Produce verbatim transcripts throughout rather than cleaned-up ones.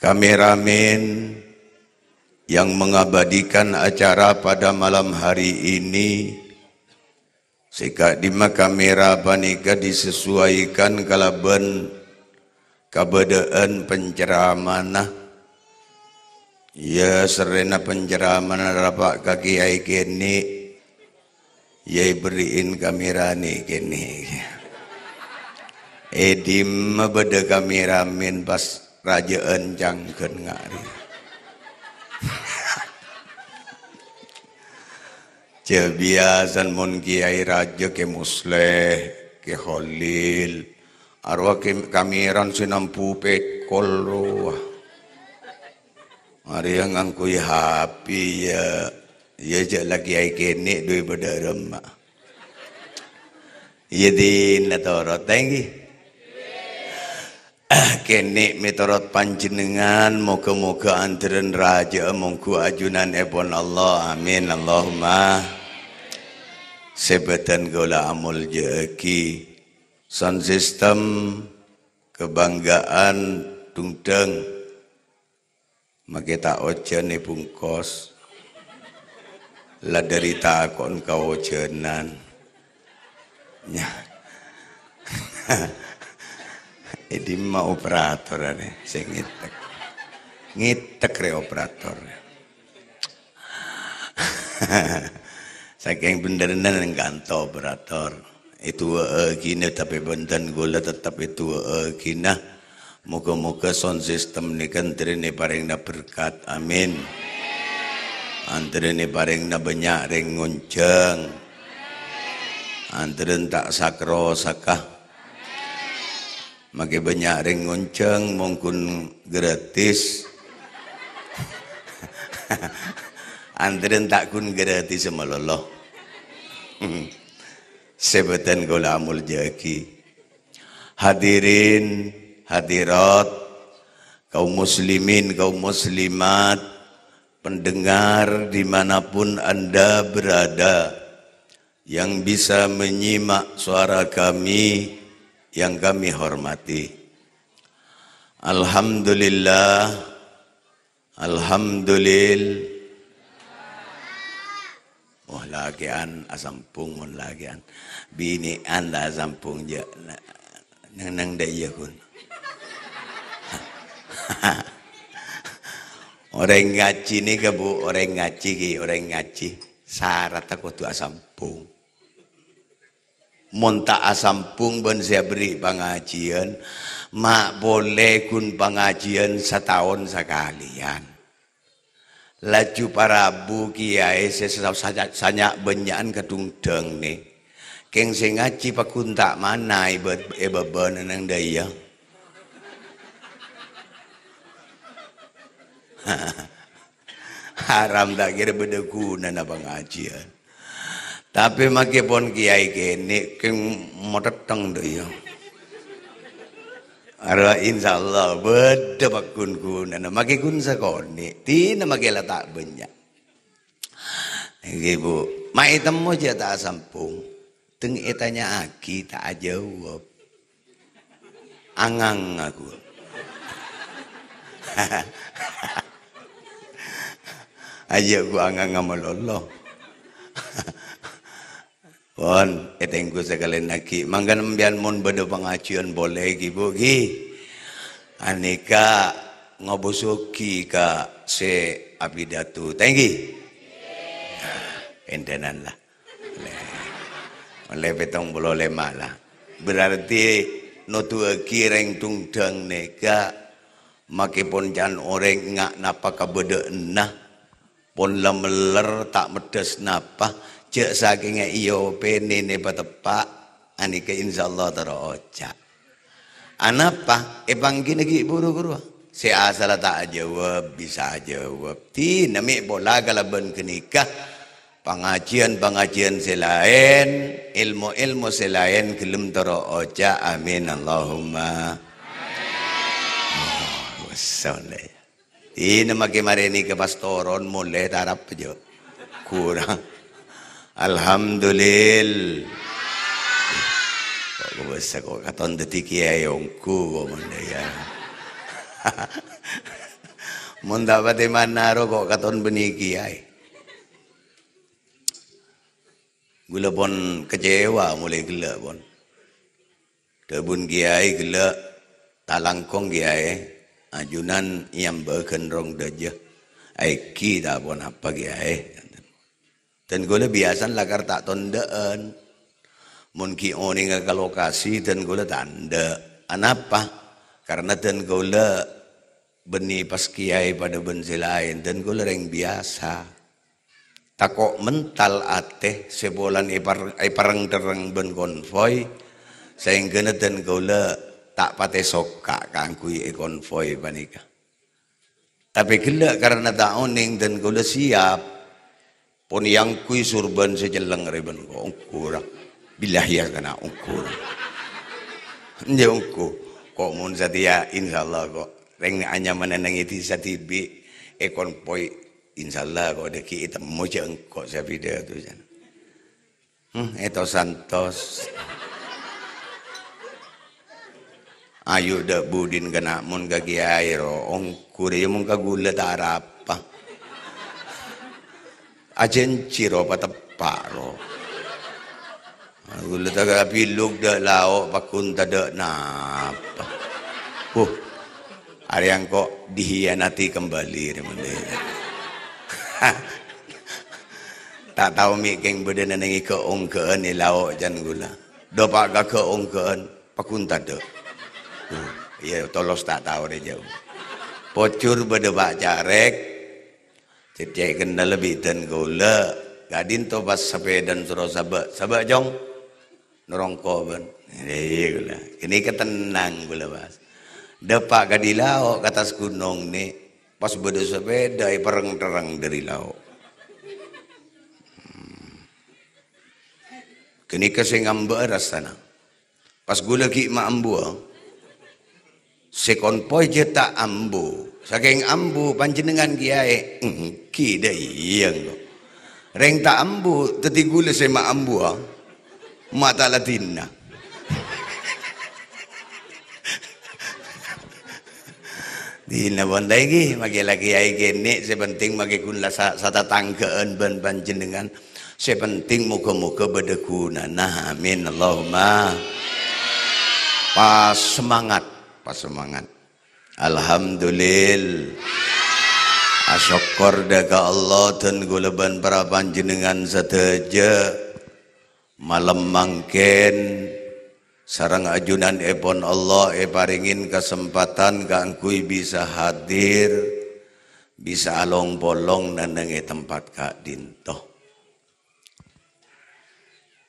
Kameramen yang mengabadikan acara pada malam hari ini, sè ka'dimma kamera panèka disesuaikan kalabân kabâdâ'ân penceramana. Iyâ, serrèna penceramana rapa' ka kèyaè kènè'. Iyâ, èberri'in kamerana kènè'. È dimma bâdâ kameramen pas rajâ'ân cangghân nga'rè. Jhâ' biyasana mon kèyaè rajâ Kè Musleh, Kè Kholil. Arowa kè-, kamerana sè nambu pèkol rowa. Arèya ngangghuy H P, iyâ, iyâ jhâ' la kèyaè kènè' dhu è bâdâ remma. Iyâ, dinah torot, ta' ènggi? Kènè' mètorot panjhennengngan, moghâ-moghâ andhârân rajâ'â mongghu ajunanèpon Allah. Amin, Allahumma. Sè bâdân kaulâ amoljâ'aghi, sound system kebanggaan Dungdang. Makè ta' ojhân è bungkos. La dhâri tako'en kaojhânan. Nya. È dimma operator arè sè ngètèk. Ngètèk rè operator. Sakèng bhendherrâ nèng kanto operator. Èdu'aaghina, tapè bhunten kaulâ tettep èdu'aaghina. Moghâ-moghâ sound system nèka andhârân èparèngana berkat. Amin. Andhârân èparèngana bânnya' rèng ngonjhâng. Andhârân ta' sak-rosakka. Makè bânnya' rèng ngonjhâng mon ghun gratis. Andhârân ta' ghun gratis malolo. Sè bâdân kaulâ amoljâ'aghi. Hadirin, hadirat, kaum muslimin, kaum muslimat, pendengar dimanapun Anda berada, yang bisa menyimak suara kami yang kami hormati. Alhamdulillah, Alhamdulil-, oh, lakè'an asampung, mon lakè'an. Binè'an ta' asampung, jâ'. Neng-neng dâ' iyâ, ghun. Orèng ngajhi nèka, Bu, orèng ngajhi ghi, orèng ngajhi. Saratta kodhu asampung. Mon ta' asampung bân sè aberri' pangajiyân, ma' polè ghun pangajiyân sataon sakalèyan. Laju parabu kèyaè sè sa-, sa-, sanya' bânnya'an ka dhungdhâng nè. Kèng sè ngajhi pagghun ta' mana è bâ-, è bâbâna neng dâ' iyâ. Haram, ta' kèra bâdâ ghunana pangajiyân. Tapè makè pon kèyaè kènè' kèng matèttèng dâ' iyâ. Ara insyaallah bâdâ pagghun-ghunana. Makè ghun sakonè', dinah makè la ta' bânnya'. Èngghi, Bu. Ma' ètemmo jâ' ta' asampung. Tèng ètanya'aghi ta' ajâwâb. Angang aku. Ajâ' ghu angang malolo. Pon, ètengghu sakalèyan aghi. Mangkana sampèyan mon bâdâ pangajiyân polè ghi, Bu, ghi. Anèka ngobâs sogi ka sè apidato. Tèngghi. Nah, èndhânan la. Ollè, ollè pèttong polo lèma' la. Berarti noduwâghi rèng dhungdhâng nèka makè pon can orèng nga' napa kabâdâ'ânna, pon la mèller ta' meddhâs napa, jâ' sakènga èopènè nèpa teppa', anèka insyaallah terro oca'. Anapa? Èpangghina ghi' bhuru-bhuru. Sè asalla ta' ajâwâb, bisa ajâwâb. Dinah mè' pola kalabân ghânèka. Pangajiyân-pangajiyân sè laèn, èlmo-èlmo sè laèn ghellem terro oca', amin, Allahumma. Oh, wes, ollè. Dinah makè marè nèka pas toron molè tarap jâ'. Kurang. Alhamdulillah. Kok kobâsa kok katon dhâddhi kèyaè ongghu kok mon dâ' iyâ. Mon ta' patè manaro kok katon bânnè kèyaè. Ghulâ pon kecewa molaè ghellâ' pon. Dhâbuna kèyaè ghellâ', "Talangkong kèyaè, ajunan èambâ'â ghân rong dâjâ." "Aèngghi ta' ponapa kèyaè." Dân kaulâ biyasana lakar ta' tondhâ'ân. Mon ghi' onènga ka lokasi, dân kaulâ ta' endâ'. Anapa? Karna dân kaulâ bânnè pas kèyaè padâ bân sè laèn, dân kaulâ rèng biyasa. Tako' mental atè sè polana èpar-, èpareng-dherreng bân konvoy, saèngghâna dân kaulâ ta' patè sokka' kaangghuy èkonvoy panèka. Tapè ghellâ' karna ta' onèng dân kaulâ siap. Pon èangghuy surban sè celleng rè bân ko-, ongghu ra. Billahi ya kana ongghu ra. Enjâ' ongghu. Ko' mon satèya, insyaallah ko'. Rèng anyamana neng è dhisa dhibi', èkonvoy. Insyaallah ko' dâggi' ètemmo jâ' engko' sè pidato jân. Hmm, ètos-antos. Ayu dâ' budina kana' mon ka kèyaè ro, ongghu rè, mon ka ghulâ ta' arapa. Ajhânjhi ro, pateppa' ro. Ghulâ ta' ka biluk dâ' lao', pagghun tadâ' napa. Huh. Arèya engko' dikhianati kembali, rè, mending. Ta' tao mè' kèng bâdâna neng è ghâ'-ongghâ'ân è lao' jân ghulâ. Dâpa' ka ghâ'-ongghâ'ân, pagghun tadâ'. Huh, iyâ, tolos ta' tao rè jâu. Pojhur bâdâ pa' carèk. Cè'-cè' kennal bi' dân kaulâ. Ka'dinto pas sapèdana soro sabâ'. Sabâ', Cong. Norongko bân. Iyâ, ghulâ. Ghânèka tennang ghulâ, pas. Dâpa' ka dhi lao', ka attas ghunong nè'. Pas bâdâ sapèda èpareng-dherreng dâri lao'. Hmm. Ghânèka sè ngambâ'â rassana. Pas ghulâ ghi' ma' ambuwâ. Sè konvoy jâ ta' ambu. Sakèng ambu panjhennengngan kèyaè, èngghi dâ' iyâ engko'. Rèng ta' ambu, dâddhi ghulâ sè ma' ambuwâ, ma' ta' la dinna. Dinna pon ta' èngghi, makè la kèyaè kènè', sè penting makè ghun la sa-, satatangghâ'ân bân panjhennengngan. Sè penting moghâ-moghâ bâdâ ghunana. Amin. Allahumma. Pas semangat, pas semangat. Alhamdulillah. Asokkor dâ' ka Allah dân ghulâ bân para panjhennengngan sadhâjâ. Malem mangkèn, sareng ajunanèpon Allah èparèngè kasempatan kaangghuy bisa hadir, bisa along-polong neng è tempat ka'dinto.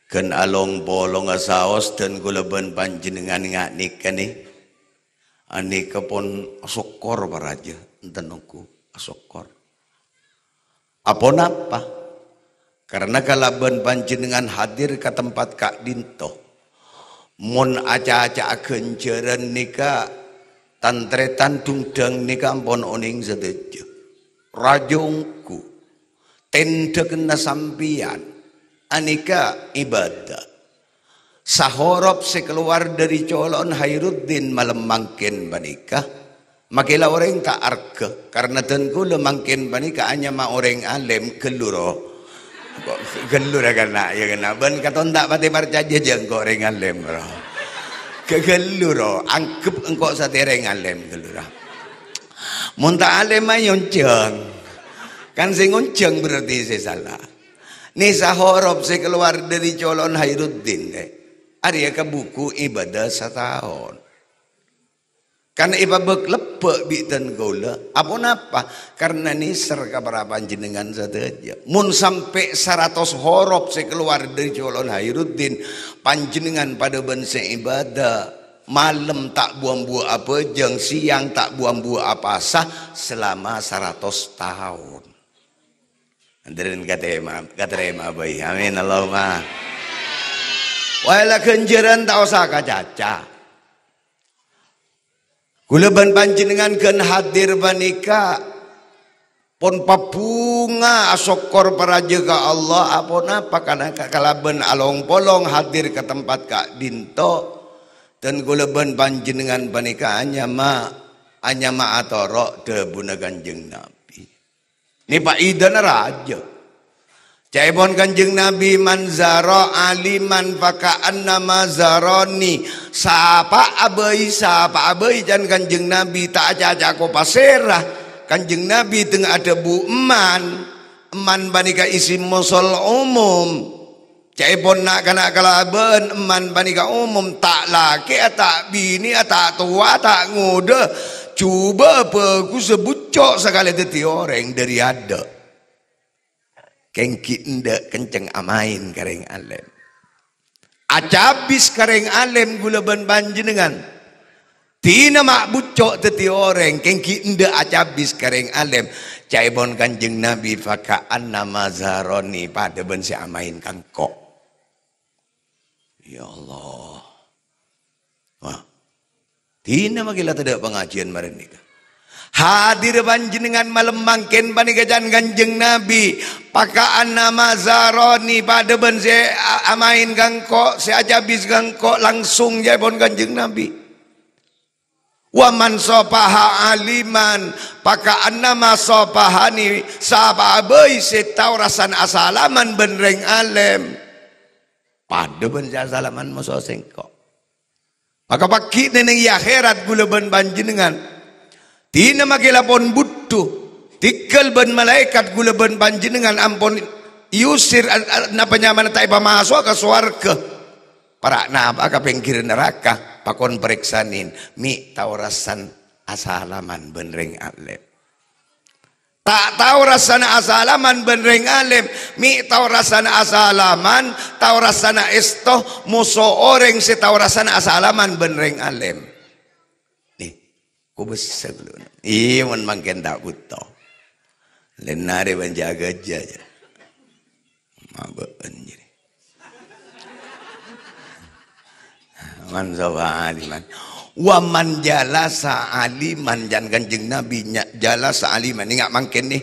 Ghân along-polongnga saos dân ghulâ bân panjhennengngan nga' nèka nè. Anèka pon asokkor parajâ, enten ongghu asokkor. Aponapa? Karna kalabân panjhennengngan hadir ka tempat ka'dinto, mon acaca'a ghânjhârân nèka, tan-tarètan dhungdhâng nèka ampon onèng sadhâjâ. Rajâ ongghu, tèndhâghânna sampèyan, anèka ibadah. Sahorop sè kalowar dâri colo'na Hairuddin malem mangkèn panèka, makè la orèng ta' arghâ, karna dân ghulâ mangkèn panèka anyama orèng alèm, ghâllu ro. Kok ghâllu ra kana', ya kana'. Bân katon ta' patè parcajâ jâ' engko' orèng alèm ro. Ghâ-, ghâllu ro, angghep engko' satèya orèng alèm, ghâllu ra. Mon ta' alèm, ayo onjhâng. Kan sè ngonjhâng berarti sè sala. Nè sahorop sè kalowar dâri colo'na Hairuddin, eh. Arèya ka buku ibadah sataon. Kan èpabâk lebbâ' bi' dân ghulâ. Aponapa? Karna nèser ka para panjhennengngan sadhâjâ. Mon sampè' saratos horop sè kalowar dâri colo'na Hairuddin, panjhennengngan padâ bân sè ibadah. Malem ta' bu-ambu abhâjâng, sèyang ta' bu-ambu apasa selama saratos taon. Antarèn katèma, katarèma bhâi. Amin, Allahumma. Wah, la ghânjhârân ta' osa kacaca. Ghulâ bân panjhennengngan ghân hadir panèka pon pabhunga asokkor parajâ ka Allah, aponapa kana-, kalabân along-polong hadir ka tempat ka'dinto. Dân ghulâ bân panjhennengngan panèka anyama Anyama atoro' dhâbuna Kanjeng Nabi. Nè pa'idana rajâ. Ca'èpon Kanjeng Nabi, "Man zara aliman faka'annama zarani." Sapa'a bhâi, sapa'a bhâi can Kanjeng Nabi, ta' acaca ko pasèra. Kanjeng Nabi tèng adhâbu emman. Emman panèka isim mosol umum. Ca'èpon na'-kana' kalabân emman panèka umum, ta' lakè', ta' binè', ta' towa, ta' ngodâ. Jhubâ' bhâghussâ bucco' sakalè dhâddhi orèng dhâri adâ'. Kèng ghi' endâ' kencèng amaèn ka rèng alèm. Acabis ka rèng alèm ghulâ bân panjhennengngan. Dinah ma' bucco' dhâddhi orèng, kèng ghi' endâ' acabis ka rèng alèm. Ca'èpon Kanjeng Nabi, "Faka'annama zarani," padâ bân sè amaèn ka engko'. Ya Allah. Wah. Dinah makkè la tadâ' pangajiyân marèna nèka. Hadir panjhennengngan malem mangkèn panèka can Kanjeng Nabi. "Faka'annama zarani," padâ bân sè a-, amaèn ka engko', sè acabis ka engko', langsung ca'èpon Kanjeng Nabi. "Wa man safaha aliman, faka'annama safahani," sapa'a bhâi sè tao rassana asalaman bân rèng alèm, padâ bân sè asalaman moso sèngko'. Maka paghi' nèng è akhèrat ghulâ bân panjhennengngan. Dinah makkè la pon budhu, tèngghâl bân malaèkat ghulâ bân panjhennengngan ampon èusir, a-, a-, napa nyamana ta' èpamaso'a ka sowarghâ. Para' napa'a ka pèngghirrâ naraka, pakon parèksanè, mè' tao rassana asalaman bân rèng alèm. Ta' tao rassana asalaman bân rèng alèm, mè' tao rassana asalaman, tao rassana èsto, moso orèng sè tao rassana asalaman bân rèng alèm. Nè, kobâsa ghulâ. Iyâ, mon mangkèn ta' bhuto. Lennarè bân jâgâ jâ, jâ. Mabâ'ân jârèya. Man safa aliman. Wa man jalasa aliman, can Kanjeng Nabi nya-, jalasa aliman. Ènga' mangkèn, nè.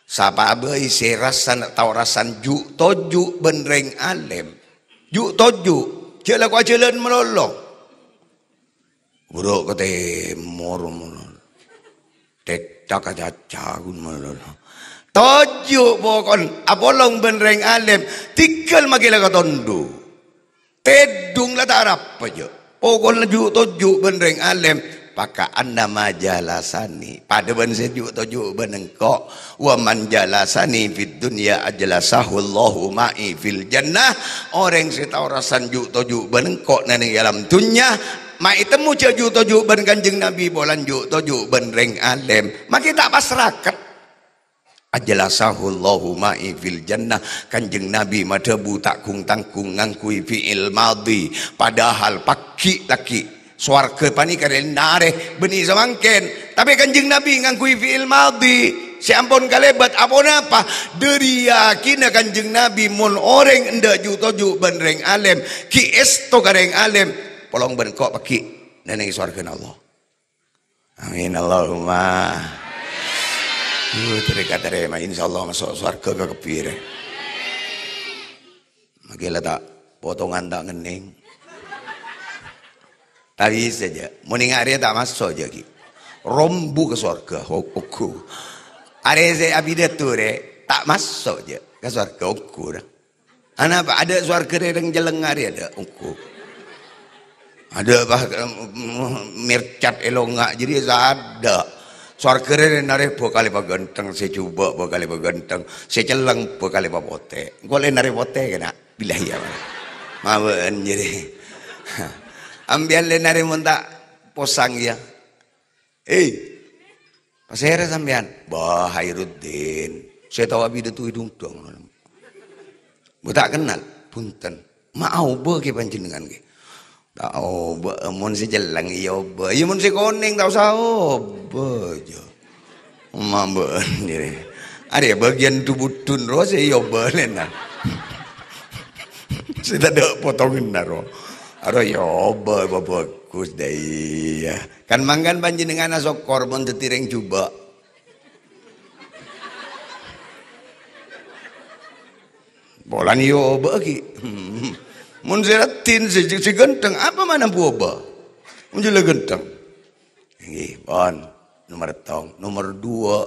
Sapa'a bhâi sè rassana, tao rassana ju'-toju' bân rèng alèm. Ju'-toju'. Jâ' lako ajhâlân malolo. Buru' ka tèmor, mon. Tècak ka caca, ghun, mon. Toju' pokon, apolong bân rèng alèm, tèngghâl makkè la ka tondo. Tèdung la ta' arapa, jâ'. Pokonna ju'-toju' bân rèng alèm, "Faka'annama jalasani." Padâ bân sè ju'-toju' bân engko'. "Wa man jalasani fid dunya ajlasahullahu ma'i fil jannah." Orèng sè tao rassana ju'-toju' bân engko' neng è alam dhunnya, ma' ètemmo jâ' ju'-toju' bân Kanjeng Nabi, polana ju'-toju' bân rèng alèm. Makkè ta' pas raket. "Ajlasahullahu ma'i fil jannah." Kanjeng Nabi madhâbu ta' gung-tanggung ngangghuy fi'il madhi. Padahal paghi' lagghi'. Sowarghâ panèka lennarè, bânnè samangkèn. Tapè Kanjeng Nabi ngangghuy fi'il madhi sè ampon kalèbât. Aponapa? Dhâri yakinna Kanjeng Nabi, mon orèng endâ' ju'-toju' bân rèng alèm, ghi' èsto ka rèng alèm, polong bân engko' paghi' neng è sowarghâna Allah. Amin, Allahumma. Duh, tarèka-tarèma, insyaallah maso' sowarghâ kakabbhi rè. Makkè la ta' potongan ta' ngennèng. Ta' bisa jâ'. Mon ènga' arèya ta' maso' jâ' ghi'. Rombu ka sowarghâ, ho-, ogghu. Arè sè apidato rè, ta' maso' jâ' ka sowarghâ, ogghu ra. Anapa? Adâ' sowarghâ rè rèng celleng arè adâ', ogghu. Adâ' pas, em, mercat è longa' jârèya sadâ'. Sowarghâ rè lennarè bhâkal èpaghânteng, sè jhubâ' bhâkal èpaghânteng, sè celleng bhâkal èpapotè. Engko' lennarè potè kèna, billahi ya. Mabâ'ân jârèya. Ambiyân lennarè mon ta' posang ya. Eh, pasèra sampèyan? Bah, Khairuddin. Sè tao apidato è Dungdung. Bu ta' kennal, bhunten. Ma' aobâ kè panjhennengngan kè? Ta' aobâ, mon sè celleng iyâ obâ. Iyâ mon sè konèng ta' osa obâ jâ. Mabâ'ân jârèya. Arèya bâgiyân du-budun ro sè iyâ obâ lèna. Sè tadâ' potonganna ro. Aro iyâ obâ, bhâghus dâ' iyâ. Kan mangkana panjhennengngan asokkor mon dhâddhi rèng jhubâ'. Polana iyâ obâ ghi'. Mon sè raddhin, sè, sè ghântheng, apa mana bu obâ? Mon jhâ' la ghântheng. Nggih, pon. Nomer tong. Nomer dua,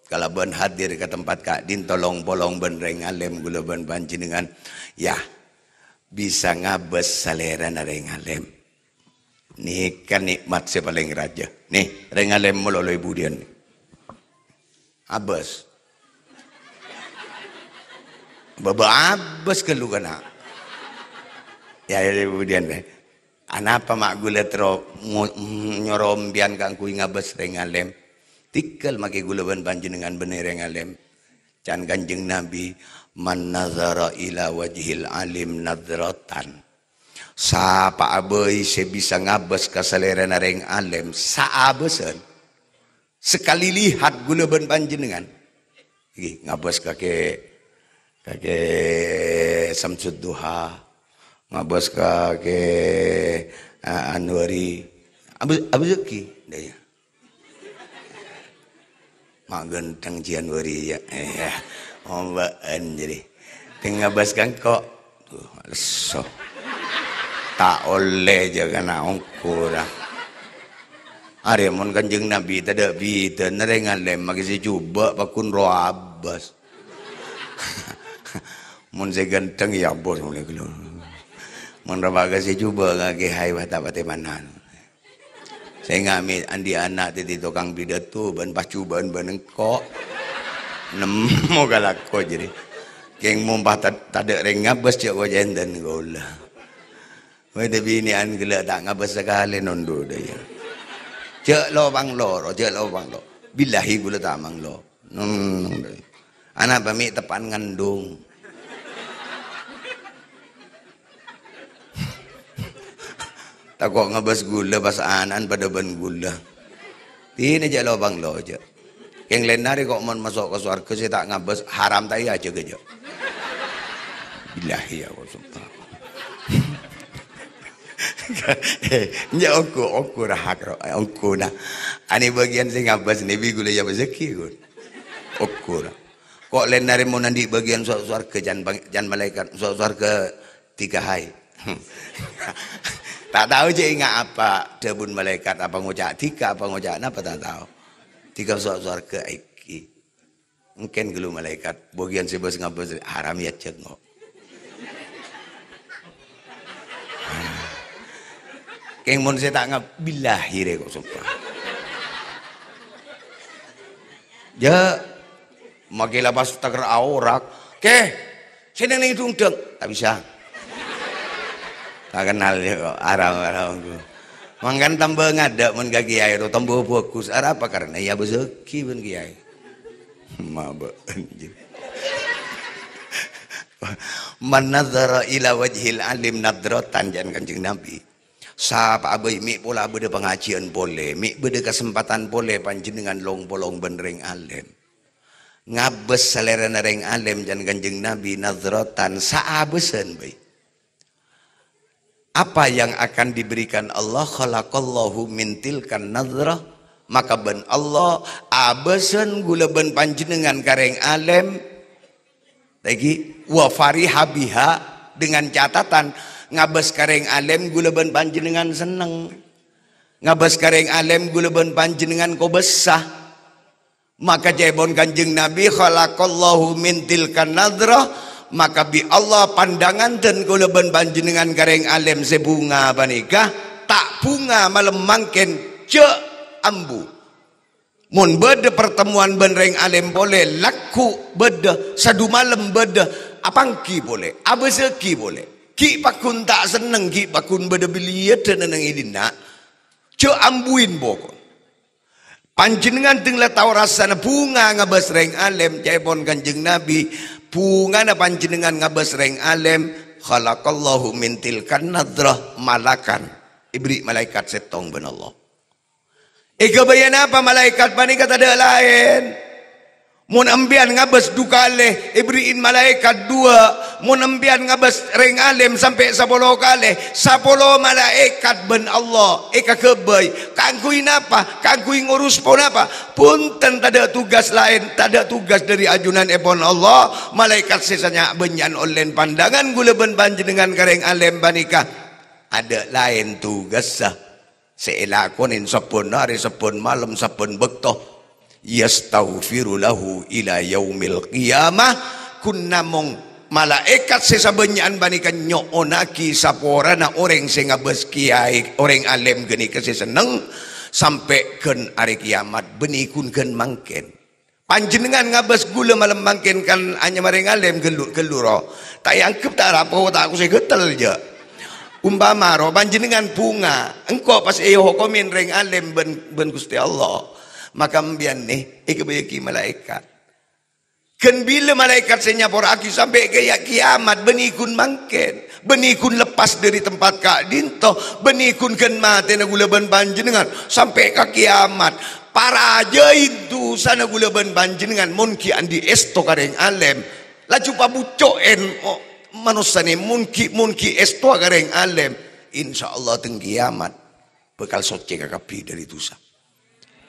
kalabân hadir ka tempat ka'dinto long-polong bân rèng alèm, kaulâ bân panjhennengngan, yâ, bisa ngabâs salèrana rèng alèm. Nèka nè'mat sè palèng rajâ. Nè, rèng alèm malolo è budiyân. Abâs. Bâbâ abâs ghâllu kana'. Yâ, yâ, è budiyân, rè. Anapa ma' kaulâ terro mo-, nyoro empèyan kaangghuy ngabâs rèng alèm? Tèghâl makè kaulâ bân panjhennengngan bânnè rèng alèm. Can Kanjeng Nabi, "Man nadhara ila wajhil alim nadratan." Sapa'a bhâi sè bisa ngabâs ka salèrana rèng alèm saabâsan, sakalè lihat kaulâ bân panjhennengngan. Iki ngabâs ka Kè, ka Kè Samsudduha, ngabâs ka Kè, eh, Anwari. Abâ-, abâs ènggi, dâ' iyâ. Ma' ghântheng jiyân bâri', yâ. Iyâ. Ombâ'ân jârèya. Tèng ngabâs ka engko'. Duh, lesso. Ta' ollè jâ kana' ongghu ra. Arè mon Kanjeng Nabi tadâ' bhidhâna rèng alèm, makè sè jhubâ' pagghun rowa abâs. Mon sè ghântheng, yâ, abâs molaè ghâllu. Mon rowa ka sè jhubâ' ka kèyaè, wah, ta' patè manan. Sènga' mè' andi' ana' dhâddhi tokang pidato bân pajhubâ'ân bân engko'. Nemmo kalako jârèya. Kèng mon pas tad-, tadâ' rèng ngabâs jâ' koca'èn dân kaulâ. Wè, dâ' binè'an ghellâ' ta' ngabâs sakalè nondhu dâ' iyâ. Jâ' lopang loro, jâ' lopang lo-. Billahi kaulâ ta' manglo. Hmm. Anapa mè' teppa'an ngandung? Tako' ngabâs kaulâ pas ana'an padâ bân kaulâ. Dinah jâ' lopang lo jâ'. Kèng lèna rè ko' mon maso' ka sowarghâ sè ta' ngabâs haram ta' iyâ jâgâ jâ'. Billahi yâ, kok sumpah. Jâ' ongghu, ongghu ra hak ro-, ongghu na. Anè bâgiyân sè ngabâs nèbi kaulâ iyâ bâsaghi, ghun. Ongghu ra. Ko' lèna rè mon andi' bâgiyân so-, sowarghâ can bang-, can malaèkat, so-, sowarghâ dhika haè. Ta' tao jâ' enga' apa dhâbuna malaèkat, apa ngoca' dhika, apa ngoca' napa ta' tao. Dhika so-, sowarghâ ènggi. Èngkèn ghâllu malaèkat, bâgiyân sè bâs-ngabâs haram yâ jâ' ngo. Kèng mon sè ta' ngab-, billahi rè kok sumpah. Jâ', makè la pas tèker aorak. Kè, sè neng-neng dhungdhâng. Ta' bisa. Ta' kennal yâ kok, aram-aram ongghu. Mangkana tamba ngadâ' mon ka kèyaè ro, tamba bhâghus. Arapa? Karna iyâ bâsaghi bân kèyaè. Mabâ'ân, jâ. "Man nadhara ila wajhil alim nadratan," can Kanjeng Nabi. Sapa'a bhâi mè' pola bâdâ pangajiyân polè, mè' bâdâ kasempadhân polè panjhennengngan long-polong bân rèng alèm. Ngabâs salèrana rèng alèm can Kanjeng Nabi nadratan saabâsan bhâi. Apa yang akan diberikan Allah? Khalaqallahu min tilkan nadrah. Maka bân Allah abâsan kaulâ bân panjhennengngan ka rèng alèm. Lagi, wa fariha biha, dengan catatan ngabâs ka rèng alèm kaulâ bân panjhennengngan senneng. Ngabâs ka rèng alèm kaulâ bân panjhennengngan kobâsa. Maka ca'èpon Kanjeng Nabi, "Khalaqallahu min tilkan nadrah," maka bi' Allah pandangan dân kaulâ bân panjhennengngan ka rèng alèm sè bhunga panèka, ta' bhunga malem mangkèn, jâ' ambu. Mon bâdâ partemuan bân rèng alèm polè, lagghu' bâdâ, sadumalem bâdâ, apangghi polè, abâsaghi polè. Ghi' pagghun ta' senneng, ghi' pagghun bâdâ biliyâddhâ neng è dinna', jâ' ambuin pokok. Panjhennengngan dâng la tao rassana bhunga ngabâs rèng alèm, ca'èpon Kanjeng Nabi, bhungana panjhennengngan ngabâs rèng alèm, "Khalaqallahu min tilkan nadrah malakan." Èberri' malaèkat sèttong bân Allah. Èghâbâyâ napa malaèkat panèka? Tadâ' laèn. Mon empèyan ngabâs du kalè, èberri'in malaèkat duwâ'. Mon empèyan ngabâs rèng alèm sampè' sapolo kalè, sapolo malaèkat bân Allah èkaghâbây. Kaangghuy napa? Kaangghuy ngurus ponapa? Bhunten, tadâ' tugas laèn, tadâ' tugas dâri ajunanèpon Allah. Malaèkat sè sanya' bânnya'an ollèn pandangan kaulâ bân panjhennengngan ka rèng alèm panèka. Adâ' laèn tugassa. Sè èlakonè sabbhân arè, sabbhân malem, sabbhân bâkto. Yastaghfiru lahu ila yaumil qiyamah. Ghun namong malaèkat sè sabânnya'an panèka nyo'onnaghi saporana orèng sè ngabâs kèyaè, orèng alèm ghânèka sè senneng, sampè' ghân arè kiyamat, bânnè ghun ghân mangkèn. Panjhennengngan ngabâs ghulâ malem mangkèn kan anyama rèng alèm ghâllu-, ghâllu, ro. Ta' èangghep ta' rapo, ta' kosè ghâtel, jâ'. Umpama, ro, panjhennengngan bhunga, engko' pas èhokomè rèng alèm bân, bân Ghustè Allah. Maka empèyan nè, èghâbâyyâghi malaèkat. Ghân bilâ malaèkat sè nyapora'aghi sampè' ka ya-, kiyamat, bânnè ghun mangkèn. Bânnè ghun leppas dhâri tempat ka'dinto, bânnè ghun ghân matèna ghulâ bân panjhennengngan sampè' ka kiyamat. Parajâi dusana ghulâ bân panjhennengngan mon ghi' andi' èsto ka rèng alèm. Laju pabucco'èn, o, manossa nè mon ghi', mon ghi' èstowa ka rèng alèm. Insyaallah teng kiyamat bhâkal soccè kakabbhi dhâri dusa.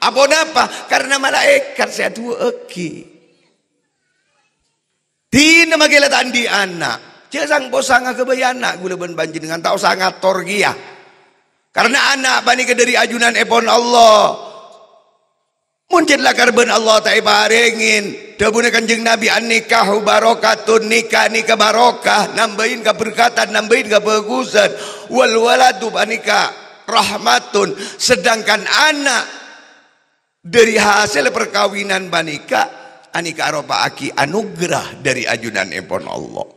Aponapa? Karna malaèkat sè adu'âaghi. Dinah makè la ta' andi' ana'. Jhâ' sang-posang aghâbây ana' ghulâ bân panjhennengngan, ta' osa ngator kèya. Karna ana' panèka dhâri ajunanèpon Allah. Mon jhât lakar bân Allah ta' èparèngè. Dhâbuna Kanjeng Nabi, "An-nikahu barokatun," nika, nika barokah, nambâi kaberkatan, nambâi kabhâghusân. "Wal waladu," panèka rahmatun, sedangkan ana' dhâri hasèl parkabinan panèka, anèka aropa'aghi anugerah dhâri ajunanèpon Allah.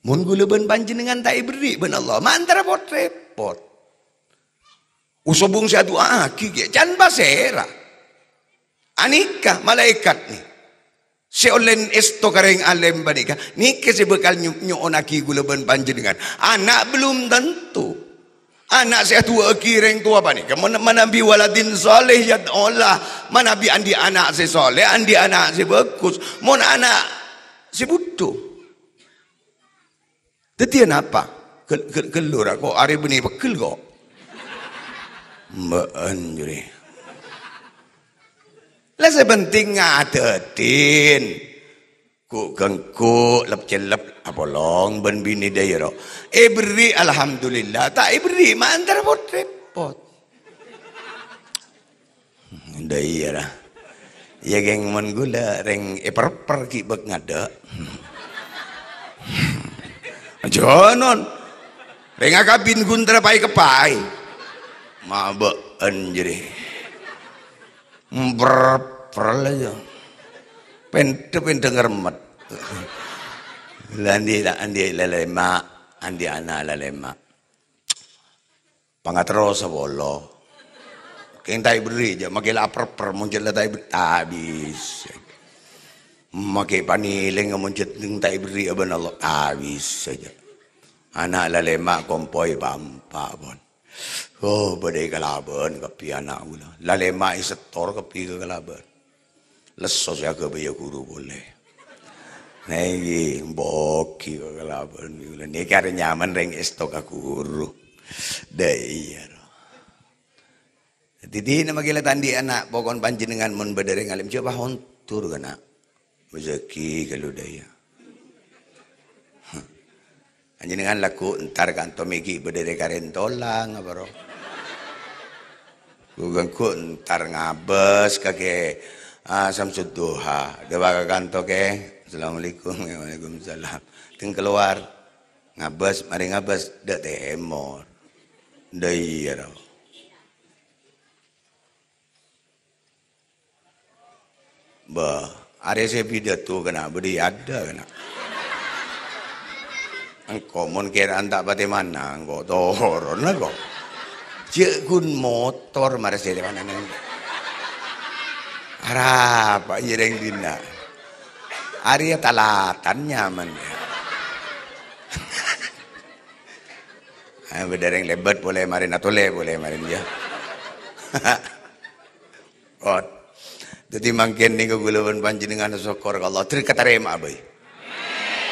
Mon ghulâ bân panjhennengngan ta' èberri' bân Allah, ma' èntar pot-rèpot. Osobung sè adu'âaghi kèya, can pasèra. Anèka malaèkat nè. Sè ollè èsto ka rèng alèm panèka, nèka sè bhâkal nyo-, nyo'onnaghi ghulâ bân panjhennengngan. Ana' belum tentu. Ana' sè adu'âaghi rèng towa panèka, mon-, manabi waladin shalih yad'ulah, manabi andi' ana' sè shaleh, andi' ana' sè bhâghus. Mon ana' sè bhudhu. Dhâddhiyâ napa? Gel-, gel-, ghellu ra, ko' arè bânnè pegghel, ko'. Mbâ'ân jârèya. La sè penting ngadhâddhin. Ghu'-ghângghu', lep-cellep, apolong bân binè dhâjâ ro. Èberri', alhamdulillah. Ta' èberri', ma' èntar pot-rèpot. Dâ' iyâ, ra. Iyâ, ghi' mon ghulâ rèng èperper ghi' bâk ngadâ'. Jhânon. Rèng akabin ghun tèra paè-kepaè. Ma' bâ'ân jârèya. Mper-per la jâ. Pèndhâ-pèndhâ ngermet. La andi', la andi' lalèma', andi' ana' lalèma'. Pangaterro sapolo. Kèng ta' èberri' jâ, makè la aperper, mon jâ la ta' èber-, ta' bisa. Makè panèlèng, mon jâ ta' èberri' bân Allah, ta' bisa jâ. Ana' lalèma' kompoy pa'-empa' pon. Oh, bâdâ è kalabân kabbhi ana' ghulâ. Lalèma' èsettor kabbhi ka kalabân. Lesso sè aghâbâyâ ghuru polè. Nèka, bâgi ka kalabân ghulâ. Nèka arè nyaman rèng èsto ka ghuru. Dâ' iyâ, ro. Dhâddhi, dinah makè la ta' andi' ana', pokon panjhennengngan mon bâdâ rèng alèm, jhâ' pahondur ka na'. Bâjâghi ghâllu dâ' iyâ. Panjhennengngan lagghu' èntar kanto mè' ghi' bâdâ rè-karèn tolang apa ro. Ghu'-ghângghu' èntar ngabâs ka Kè, ah, Samsudduha. Dâpa' ka kanto, Kè. Assalamualaikum. Waalaikumsalam. Tèng kalowar. Ngabâs, marè ngabâs, dâ' tèmor. Dâ' iyâ ro. Bâ, arè sè pidato kèna' bâdâ è adâ kèna'. Engko' mon kèra'an ta' patè mennang, engko' toronna, ko'. Jhâ' ghun motor marè sè lèbât neng. Arapa jârèng dinna'? Arèya talatan nyaman. Ah, bâdâ rèng lèbât polè marèna tolè polè marèn, yâ. Ot. Dhâddhi mangkèn nèko kaulâ bân panjhennengngan sokkor ka Allah, dhâri katarèma'a bhâi.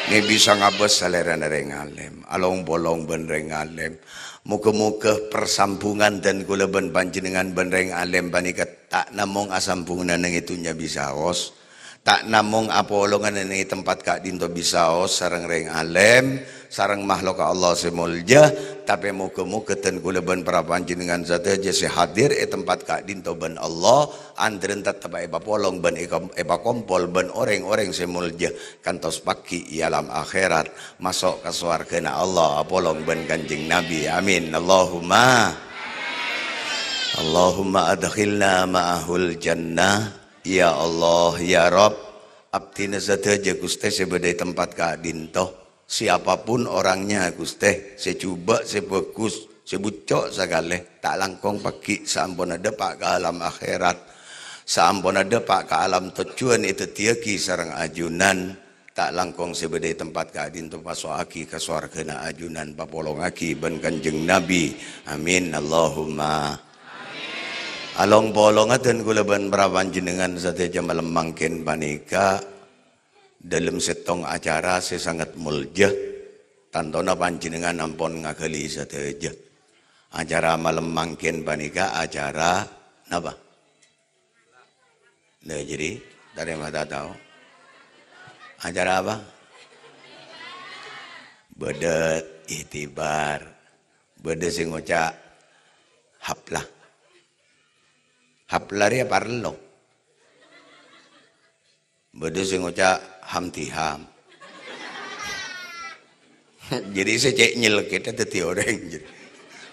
Mè' bisa ngabâs salèrana rèng alèm, along-polong bân rèng alèm. Moghâ-moghâ persambungan dân kaulâ bân panjhennengngan bân rèng alèm panèka ta' namong asambungan neng è dhunnya bisaos, ta' namong apolongan neng è tempat ka'dinto bisaos sareng rèng alèm, sareng mahlukka Allah sè molja, tapè moghâ-moghâ dân kaulâ bân para panjhennengngan sadhâjâ sè hadir è tempat ka'dinto bân Allah, andhârân tettep èpapolong bân èkom-, èpakompol bân orèng-orèng sè molja, kantos paghi' è alam akhèrat, maso' ka sowarghâna Allah, apolong bân Kanjeng Nabi. Amin. Allahumma. Allahumma adkhilna ma'ahul jannah. Ya Allah, ya Rabb, abdhina sadhâjâ, Ghustè, sè bâdâ è tempat ka'dinto. Siapapun orangnya, Ghustè, sè jhubâ', sè bhâghus, sè bucco' sakalè, ta' langkong paghi' saamponna dâpa' ka alam akhèrat, saamponna dâpa' ka alam tojjhuwân èdhâddhiyâghi sareng ajunan, ta' langkong sè bâdâ è tempat ka'dinto paso'aghi ka sowarghâna ajunan, papolongaghi bân Kanjeng Nabi. Amin, Allahumma. Along-polonga dân kaulâ bân para panjhennengngan sadhâjâ malem mangkèn panèka, dâlem sèttong acara sè sanget molja, tantona panjhennengngan ampon ngaghâli sadhâjâ. Acara malem mangkèn panèka acara napa? Nah, jadi, tarèma ta' tao. Acara apa? Bâdâ ikhtibar. Bâdâ sè ngoca' haflah. Haflah rèya parlo. Bâdâ sè ngoca' ham-tiham. Jadi sè cè' nyelkèt dhâddhi orèng.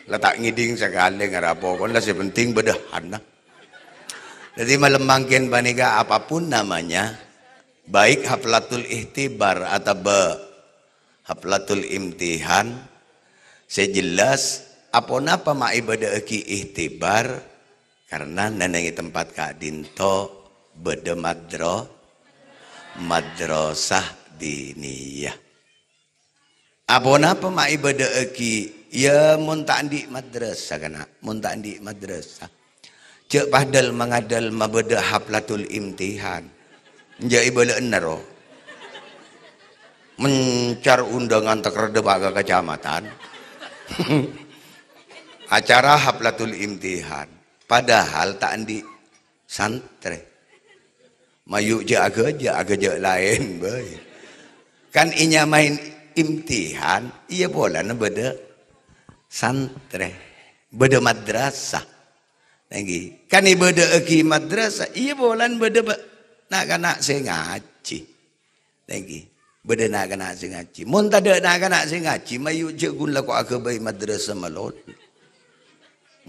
La ta' ngèdhing sakalè ngara pokona sè penting bâdâ hana. Dhâddhi malem mangkèn panèka apapun namanya, baik haflatul ikhtibar atabâ haflatul imtihan, sè jelas aponapa ma' èbâdâ'aghi ikhtibar, karna nèng è tempat ka'dinto bâdâ madro-, madrasah diniyah. Aponapa ma' èbâdâ'aghi? Yâ, mon ta' andi' madrasah, kana'. Mon ta' andi' madrasah. Jhâ' padâl mangadâl mabâdâ haflatul imtihan. Enjâ' èbâlâ'âna ro. Mencar undangan tèkèr dâpa' ka kacamatan. Acara haflatul imtihan. Padahal ta' andi' santrè. Mayu' jhâ' aghâjâ', aghâjâ' laèn bhâi. Kan ènyamaè imtihan, iyâ polana bâdâ santrè, bâdâ madrasah. Ngghi, kan èbâdâ'aghi madrasah, iyâ polana bâdâ ba-, na'-kana' sè ngajhi. Ngghi, bâdâ na'-kana' sè ngajhi. Mon tadâ' na'-kana' sè ngajhi, mayu' jhâ' ghun lako aghâbây madrasah malolo.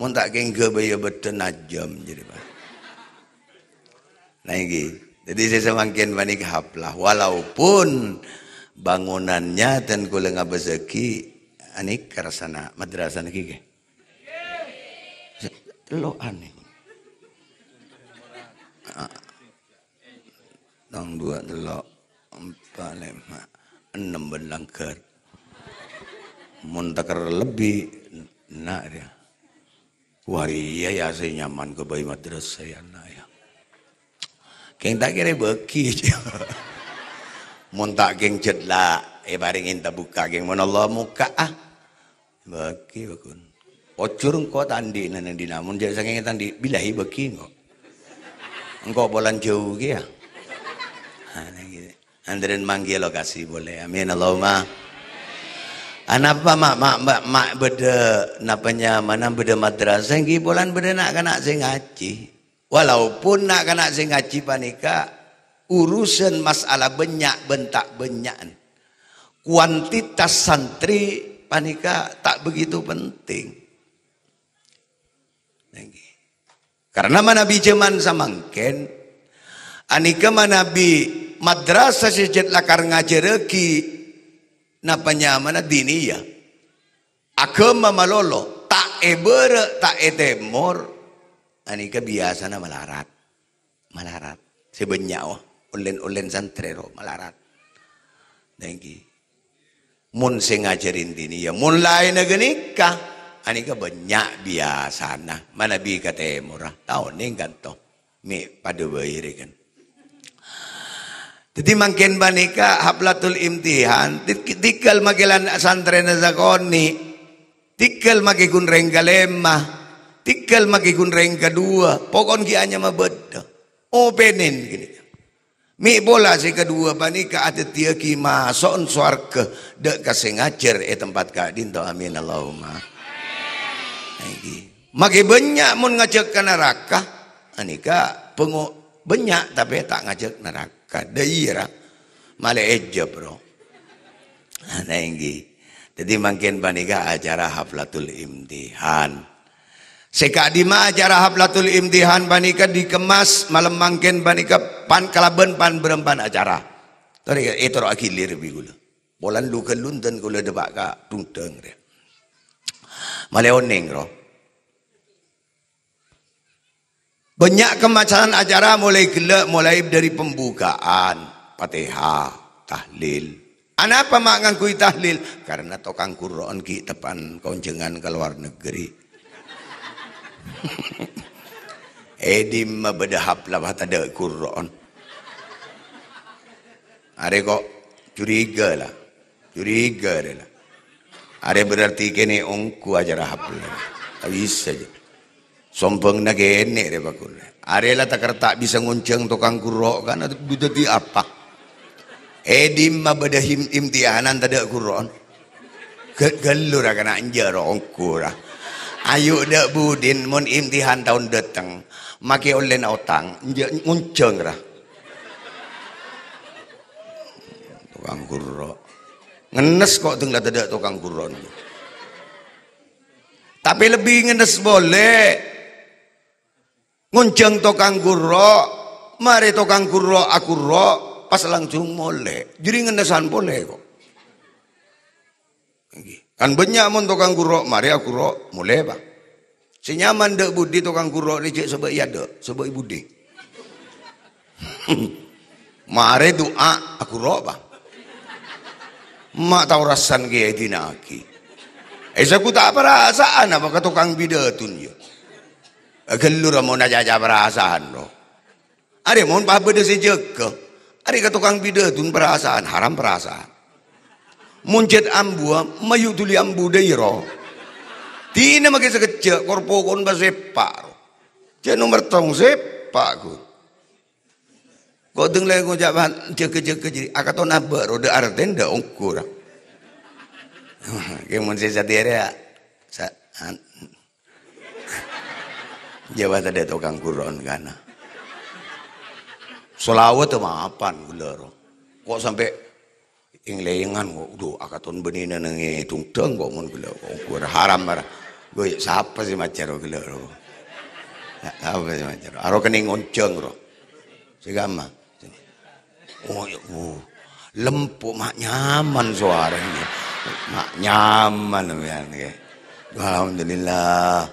Mon ta' kèng ghâbây yâ bâdâ najâm jadi, Pak. Nah, ngghi. Jadi, sè samangkèn panèka haflah. Walaupun bangunannya dân kaulâ ngabâssaghi anèka rassana madrasah nèka, ngghi. Tello'an nèko. Ah. Tong, duwâ', tello', empa', lèma', ennem bân langghâr. Mon tèkèr lebbi, na' rèya. Wah, iyâ, yâ, sè nyaman ghâbây madrasah, yâ, na', yâ. Kèng ta' kèra bâgi. Mon ta' kèng jhât la èparèngè ta' bukka', kèng mon Allah mokka', ah. Bâgi, bâgun. Ojhur engko' ta' andi' nèng dina. Mon jhâ' sakèng ta' andi', billahi bâgi engko'. Engko' polana jhâu kèya. Ha, nèng gitu. Andrèn mangghi lokasi boleh. Amin, Allahumma. Anapa ma', ma', ma', ma' bâdâ, napa nyamana bâdâ madrasah, ènggi polana bâdâ na'-kana' sè ngajhi. Walaupun na'-kana' sè ngajhi panèka urusan masalah bânnya' bân ta' bânnya'an. Kuantitas santri panèka ta' begitu penting. Ngghi. Karna manabi jhâman samangkèn, anèka manabi madrasah sè jhât lakar ngajhârraghi napa nyamana diniyah. Aghâma malolo, ta' è bârâ', ta' è tèmor, anèka biyasana malarat. Malarat. Sè bânnya', oh, ollèn-ollèn santrè ro malarat. Ngghi. Mon sè ngajhâri diniyah, mon laènna ghânèka, anèka bânnya' biyasana. Manabi ka tèmorra, ta' onèng kanto. Mè' padâ bhâi rè kan. Dhâddhi mangkèn panèka haflatul imtihan, ti-, tèngghâl makè lan santrèna sakonè', tèngghâl makè ghun rèng kalèma, tèngghâl makè ghun rèng kaduwâ, pokon ghi' anyama bâdâ. Opènèn ghânèka. Mè' pola sè kaduwâ panèka adhâddhiyâghi maso'on sowarghâ dâ' ka sè ngajhâr è tempat ka'dinto. Amin, Allahumma. Èngghi. Makè bânnya' mon ngajhâk ka naraka, anèka bângo-, bânnya' tapè ta' ngajhâk naraka. Dâ' iyâ, ra. Malè èjâb, bro. Nah, èngghi. Dhâddhi mangkèn panèka acara haflatul imtihan. Sè ka'dimma acara haflatul imtihan panèka dikemas malem mangkèn panèka pan-, kalabân pan-bârâmpan acara. Torè, ètoro'aghi lir bi' kaulâ. Polana lu-ghâllu dhân kaulâ dâpa' ka dhungdhâng rèya. Malè onèng, ro. Bânnya' kemasan acara molaè ghellâ', molaè dâri pembukaan, Fatihah, tahlil. Anapa ma' ngangghuy tahlil? Karena tokang ghurro'en ghi' teppa'an konjhângan ka lowar negeri. È dimma bâdâ haflah tadâ' ghurro'en? Arè kok curiga, la. Curiga, arè, la. Arè berarti kènè' ongghu acara haflah. Ta' bisa, jâ. Sombhângnga kènè' rè, Pa' Ghuru. Arè la ta' kèra ta' bisa ngonjhâng tokang ghurro', kan, dâddhi apa? È dimma bâdâ him-, imtihanan tadâ' ghurro'en? Ghâ-, ghâllu ra kana' enjâ' ro ongghu ra. Ayu dâ' budin mon imtihan taon dâteng, makè ollèna otang, enjâ' ngonjhâng ra. Tokang ghurro'. Ngennes kok dhâng la tadâ' tokang ghurro'. Tapè lebbi ngennes polè. Ngonjhâng tokang ghurro', marè tokang ghurro' aghurro', pas langsung molè. Jârèya ngennesan polè kok. Èngghi. Kan bânnya' mon tokang ghurro', marè aghurro', molè, Pa'. Sè nyaman dâ' budi tokang ghurro' rè jhâ' sabâ' è adâ', sabâ' è budi. Marè du'a aghurro', Pa'. Ma' tao rassana kèya èdina'aghi. È saku ta' parasa'an apa ka tokang bidâtun, yâ. Ghâllu ra mon acaca parasa'an, ro. Arè mon pas bâdâ sè jâgâ. Arè ka tokang bidâtun parasa'an, haram parasa'an. Mon jhât ambuwâ, mayu dhuli ambu dâ' iyâ, ro. Dinah makè sakejjhâ', kor-pokon bâ sèpa', ro. Jhâ' nomer tong sèpa', Ghun. Kok dhâng la ngoca' pan jâgâ-jâgâ jârèya, akaton abâ' ro, dâ' artèna dâ' ongghu ra. Kè mon sè satèya rèya, sa-, an-, Jâwâ tadâ' tokang ghurro'en kana. Shalawat mapan ghellâ' ro. Kok sampè' èng-lèngan kok, dhu, akaton bânnè neng è dhungdhâng kok mon ghellâ' kok, ghur haram mara. Ghâ' sapa sè majâr ro ghellâ' ro? Sapa sè majâr ro? Aro kennèng ngonjhâng ro. Sè kamma. Oh, ya, wuh. Lempo', ma' nyaman sowarana. Ma' nyaman sampèyan, ngghi. Alhamdulillah.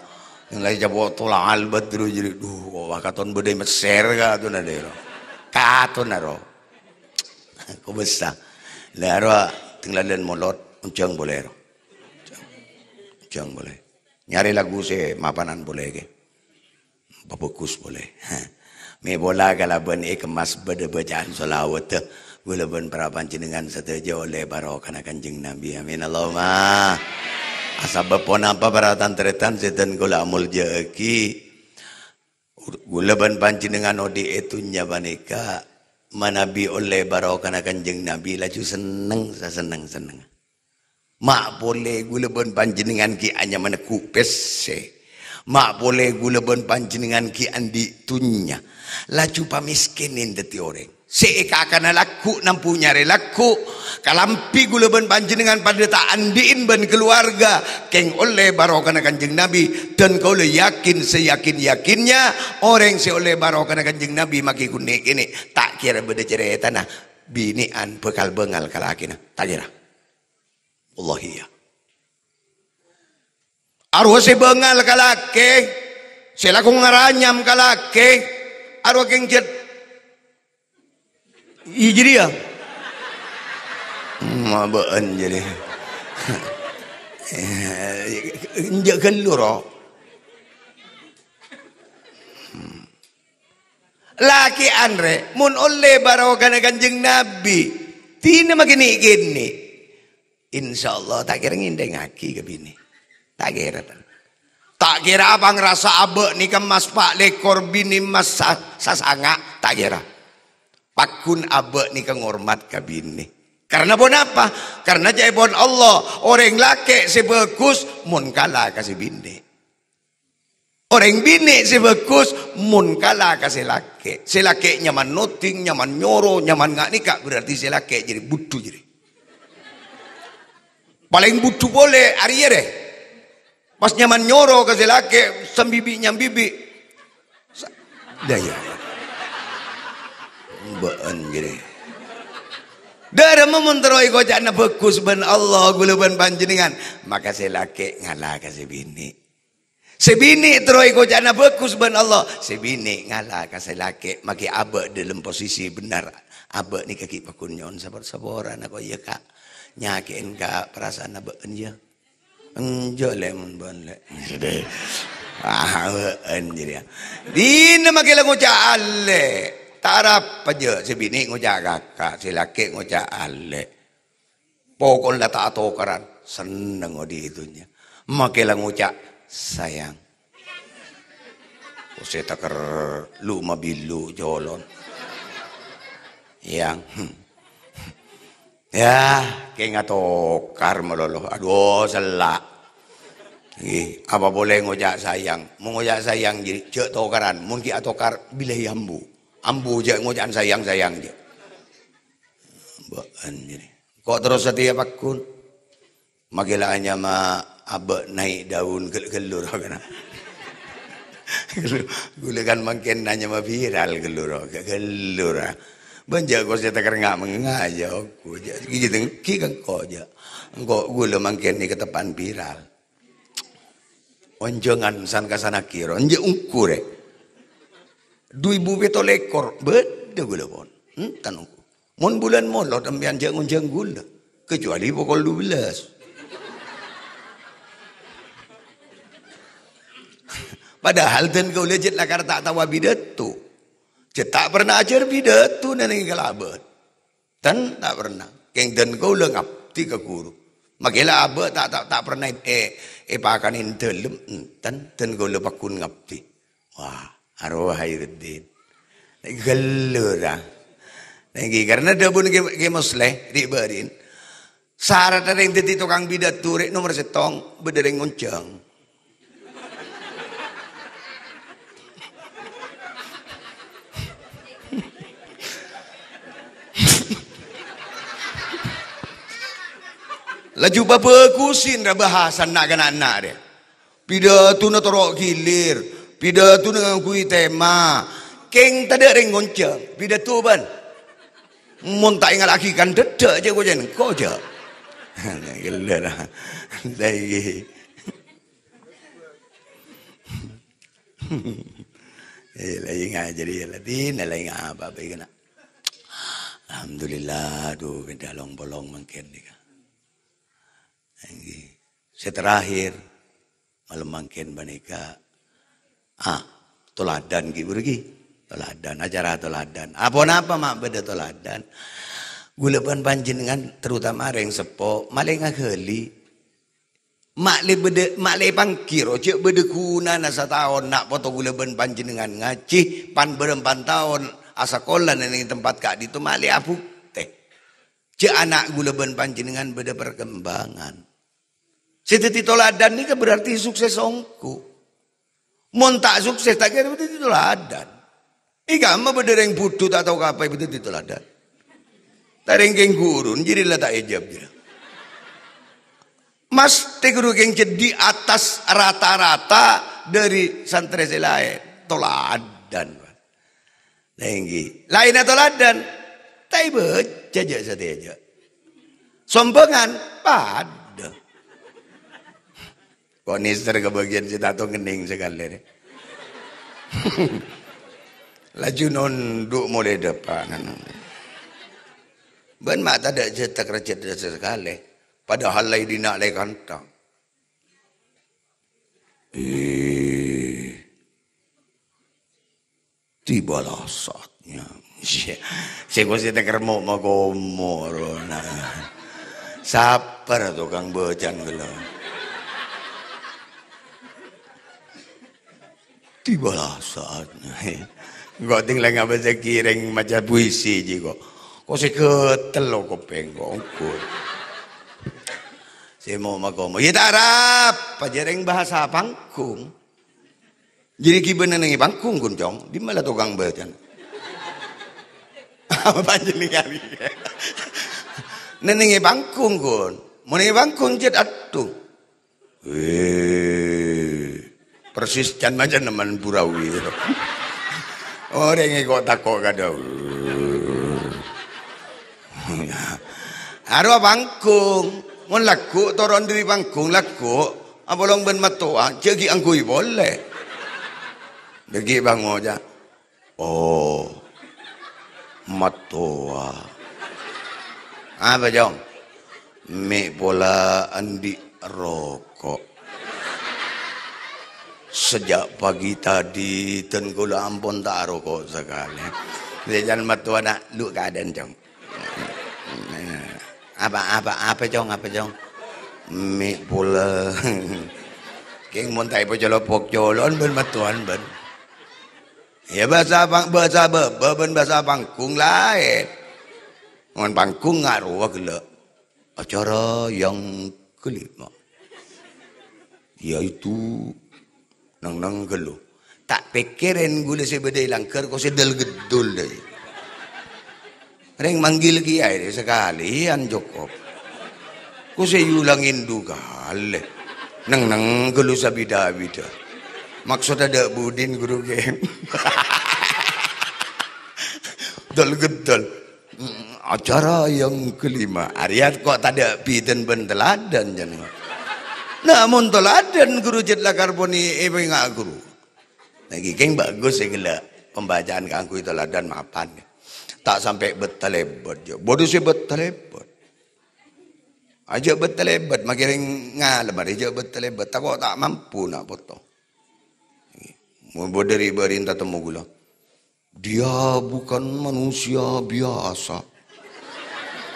Yang lain jabo' tola albadru jadi, duh, kok wakaton bâdâ è Messer katon adâ', ro. Katon, ro. Kok bisa. Lah, ro, tinggalan molot, onjhâng polè, ro. Onjhâng polè. Nyarè lagu sè mapanan polè, ghi. Pabhâghus polè. Mè' pola kalabân èkemmas bâdâ bâcaan shalawatta, ghulâ bân para panjhennengngan sadhâjâ ollè barokana Kanjeng Nabi. Amin, Allahumma. Asabâb ponapa, para tan-tarètan sè dhân kaulâ amoljâ'aghi, ghulâ bân panjhennengngan odi' è dhunnya panèka manabi ollè barokana Kanjeng Nabi, laju senneng sasenneng-sennengnga. Ma' polè ghulâ bân panjhennengngan ghi' anyamana ghu pèssè. Ma' polè ghulâ bân panjhennengngan ghi' andi' dhunnya. Laju pamèskènè dhâddhi orèng. Sè èkakana lagghu' nambu nyarè lagghu'. Kalambhi ghulâ bân panjhennengngan padâ ta' andi'in bân kaluwarga. Kèng ollè barokana Kanjeng Nabi. Dhân kaulâ yakin, sayakin-yakinnya, orèng sè ollè barokana Kanjeng Nabi maghi ghun nè'-kènè'. Ta' kèra bâdâ carètana. Binè'an bhâkal bângal ka lakèna. Ta' kèra. Wallahi, ya. Arowa sè bângal ka lakè, sè lako ngaranyam ka lakè, arowa kèng jhât. Iyâ, jârèya. Ma' bâ'ân jârèya. Enjâ' ghâllu, ro. Lakè'an rè, mon ollè barokana Kanjeng Nabi, dinah maghi nè'-kènè'. Insyaallah, ta' kèra ngènthèngngaghi ka binè. Ta' kèra, ta'. Ta' kèra apa ngrasa abâ' nèka emmas pa' lèkor, binè emmas sa-, sasanga', ta' kèra. Paggun abâ' nèka ngormat ka binè. Karna ponapa? Karna ca'èpon Allah, orèng lakè' sè bhâghus mon kala ka sè binè'. Orèng binè' sè bhâghus mon kala ka sè lakè'. Sè lakè' nyaman noding, nyaman nyoro, nyaman nga' nèka, berarti sè lakè' jârèya budhu jârèya. Palèng budhu polè arèya rè. Pas nyaman nyoro ka sè lakè', sambibi' nyambibi'. Sa-, dah, ya. Bâ'ân jârèya. Dâremma mon terro èkoca'na bhâghus bân Allah, ghulâ bân panjhennengngan, maka sè lakè' ngala ka sè binè'. Sè binè' terro èkoca'na bhâghus bân Allah, sè binè' ngala ka sè lakè', makè abâ' dâlem posisi bhendher. Abâ' nèka ghi' paggun nyo'on sapor-saporan, ko' iyâ, Ka'. Nyakè'è, Ka', parasa'anna bâ'ân, yâ. Enjâ', Lè', mon bâ'ân, Lè'. Ah, bâ'ân jârèya. Dinah makè la ngoca' allè'. Ta' arapa jâ', sè binè' ngoca' kaka', sè lakè' ngoca' allè'. Pokokna la ta' atokaran, senneng odi' è dhunnya. Makè la ngoca', "Sayang." Kosè taker lu mabilu jolon. Yang. Ya, kèng atokar malolo. Aduh, sella'. Ngghi, apa polè ngoca' sayang. Mon ngoca' sayang, jâ-, jâ' tokaran. Mon ghi' atokar, billahi ambu. Ambu jâ' ngoca'an sayang-sayang, jâ'. Bâ'ân jârèya. Ko' terros satèya paggun. Makè la anyama abâ' naik daun gel-, gellur, kana. Ghulâ kan mangkèn anyama viral gellur, ge-, gellur, ah. Bân jâ' kosè taker nga'-mengnga' jâ', oku jâ'. Ghi' jâ' dengki kan ko' jâ'. Engko' ghulâ mangkèn nèka teppa'an viral. Onjhângan san-kasanna kèra, enjâ' onggu rè. Du èbu pètto lèkor, bâdâ ghulâ pon. Enten onggu. Mon bulân molod, empèyan jâ' ngonjhâng ghulâ. Kecuali pokol dua belas. Padahal dân kaulâ jhât lakar ta' tao apidato. Jhât ta' pernah ajhâr pidato nèng kalabân. Ten ta' pernah. Kèng dân kaulâ ngabdi ka ghuru. Makè la abâ' ta', ta', ta' pernah è-, èpakanè dâlem. Enten, dân kaulâ paggun ngabdi. Wah, arowa Khairuddin. Gellur, ah. Nèngghi, karna dhâbuna Kè, Kè Mosleh, ri'-bâri'na. Sarat orèng dhâddhi tokang pidato rè' nomer sèttong, bâdâ orèng ngonjhâng. Laju pabhâghusin ra bhâsana na'-kana' rè. Pidatona toro' ghilir, pidatona ngangghuy tema. Kèng tadâ' rèng ngonjhâng, pidato bân. Mon ta' èngala'aghi kan dhâddhâ' jâ' kocèn, ko' jâ'. Gellâ ra. Saiki. Eh, la ènga' jârèya, la dinah la ènga' apa-apa ènga'. Alhamdulillah, du, bhidhâ long-polong mangkèn nèka. Èngghi. Sè terakhir, malem mangkèn panèka, ah, toladan ghi' buru ghi. Toladan, acara toladan. Apa-napa ma' bâdâ toladan. Ghulâ bân panjhennengngan, terutama rèng seppo, malè ngaghâli. Ma' lè bâdâ, ma' lè pangghir, jhâ' bâdâ ghunana sataon na' poto ghulâ bân panjhennengngan ngajhi, pan bârâmpan taon asakola neng tempat ka'dinto, ma' lè abhuktè. Jhâ' ana' ghulâ bân panjhennengngan bâdâ perkembangan. Sè dhâddhi toladan nèka berarti sukses ongghu. Mon ta' sukses, ta' kèra dhâddhi toladan. È kamma bâdâ rèng budhu ta' tao kapè dhâddhi toladan. Ta' rèng kèng ghuru, jârèya la ta' èjâb, jârèya. Masthè ghuru kèng cè' di atas rata-rata dâri santrè sè laèn. Toladan. Nèngghi. Laènna toladan. Ta' èbâca jâ' satèya jâ'. Sombhângan. Padâ. Ko' nèser ka bâgiyân sè ta' tao ngennèng sakalè, rè. Laju nondhu' molè dâpa'. Bân ma' tadâ' jhâtek rajât sakalè. Padahal la è dinna' la èkanta. Eh. Tibalah saatnya. Sè kosè taker mo' makomo, rona. Sabbhâr, tokang bâcana ghellâ'. Tibalah saatnya. Engko' tèng la ngabâsaghi rèng maca puisi jiyâ kok. Kok sè ghâtel lo kopèng kok, engko'. Sè mo makomo. Yâ ta' arapa, jhâ' rèng bahasa panggung. Jârèya ghibâ nèng è panggung, ghun, Cong. Dimma la tokang bâcana? Apa panjhennengngan? Nèng è panggung, ghun. Mon è panggung, cèt adhu. Wèh, persis can macem nemen burawi. Orèng kok tako' kadhâ. Arowa panggung. Mon lagghu' toron dâri panggung, lagghu', apolong bân mattowa, jhâ' ghi' angghuy polè. Dâgghi' bângoca', "Oh, mattowa." "Apa, Cong?" "Mè' pola andi' roko'. Sejak pagi tadi, dân kaulâ ampon ta' aroko' sakalè." Sè can mattowana, "Lu' kaadâ'ân, Cong." "Apa, apa, apa, Cong, apa, Cong?" "Mè' pola." Kèng mon ta' èpacolopok colo'an bân mattowan bân. Yâ, bhâsa pang-, bhâsa bâbâ bân bhâsa panggung laèn. Mon panggung nga' rowa ghellâ'. Acara yang kelima, yaitu neng-neng ghâllu. Ta' pèkkèrèn ghulâ sè bâdâ è langghâr, kok sè dâl-ghedul dâi. Rèng manggil kèyaè sakalèyan cokop. Kok sè èolangè du kalè. Neng-neng ghâllu sabidhâ-bidhâ. Maksod adâ' budin, Guru, kè. Dâl-ghedul. Acara yang kelima. Arèya kok tadâ' bhidhân bân teladan, jhân. Nah, mon teladan, Guru, cèt lakar ponè èpènga' Guru. Nèkè kèng bagus sè ghellâ'. Pembacaan kaangghuy teladan mapan. Ta' sampè' betta lèbât, jâ. Bâdâ sè betta lèbât. Ajâ' betta lèbât, makè rèng ngalem arè jâ' betta lèbât. Tako' ta' mampu na' poto. Mon bâdâ rè-bâri' tatemmo ghulâ. "Dia bukan manusia biasa."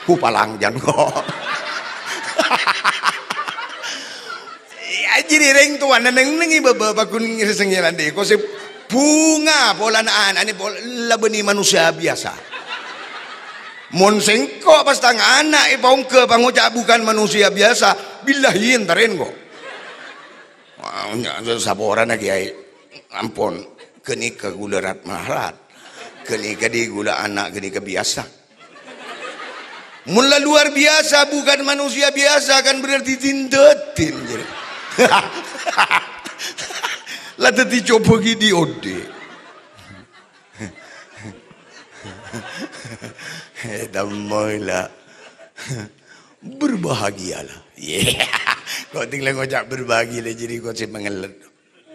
Ku palang jân kok. Yâ, jârèya rèng towana neng-nengngè bâbâ paggun ngèsengngè landhi. Kok sè bhunga polana ana'na pol-, la bânnè manusia biasa. Mon sèngko' pas tang ana' èpaongghâ pangoca' bukan manusia biasa, billahi èntarèn kok. Wah, nya-, saporana, Kèyaè. Ampon, ghânèka ghulâ rat-marat. Ghânèka dhi ghulâ ana', ghânèka biyasa. Mon la luar biasa, bukan manusia biasa, kan berarti din-dâdin, jârèya. La dhâddhi cobâ ghi' dhi-odhi. Eh, temmoy la. Berbahagialah. Yè. Kok tèng la ngoca' berbahagia la jârèya kok sè mangellet.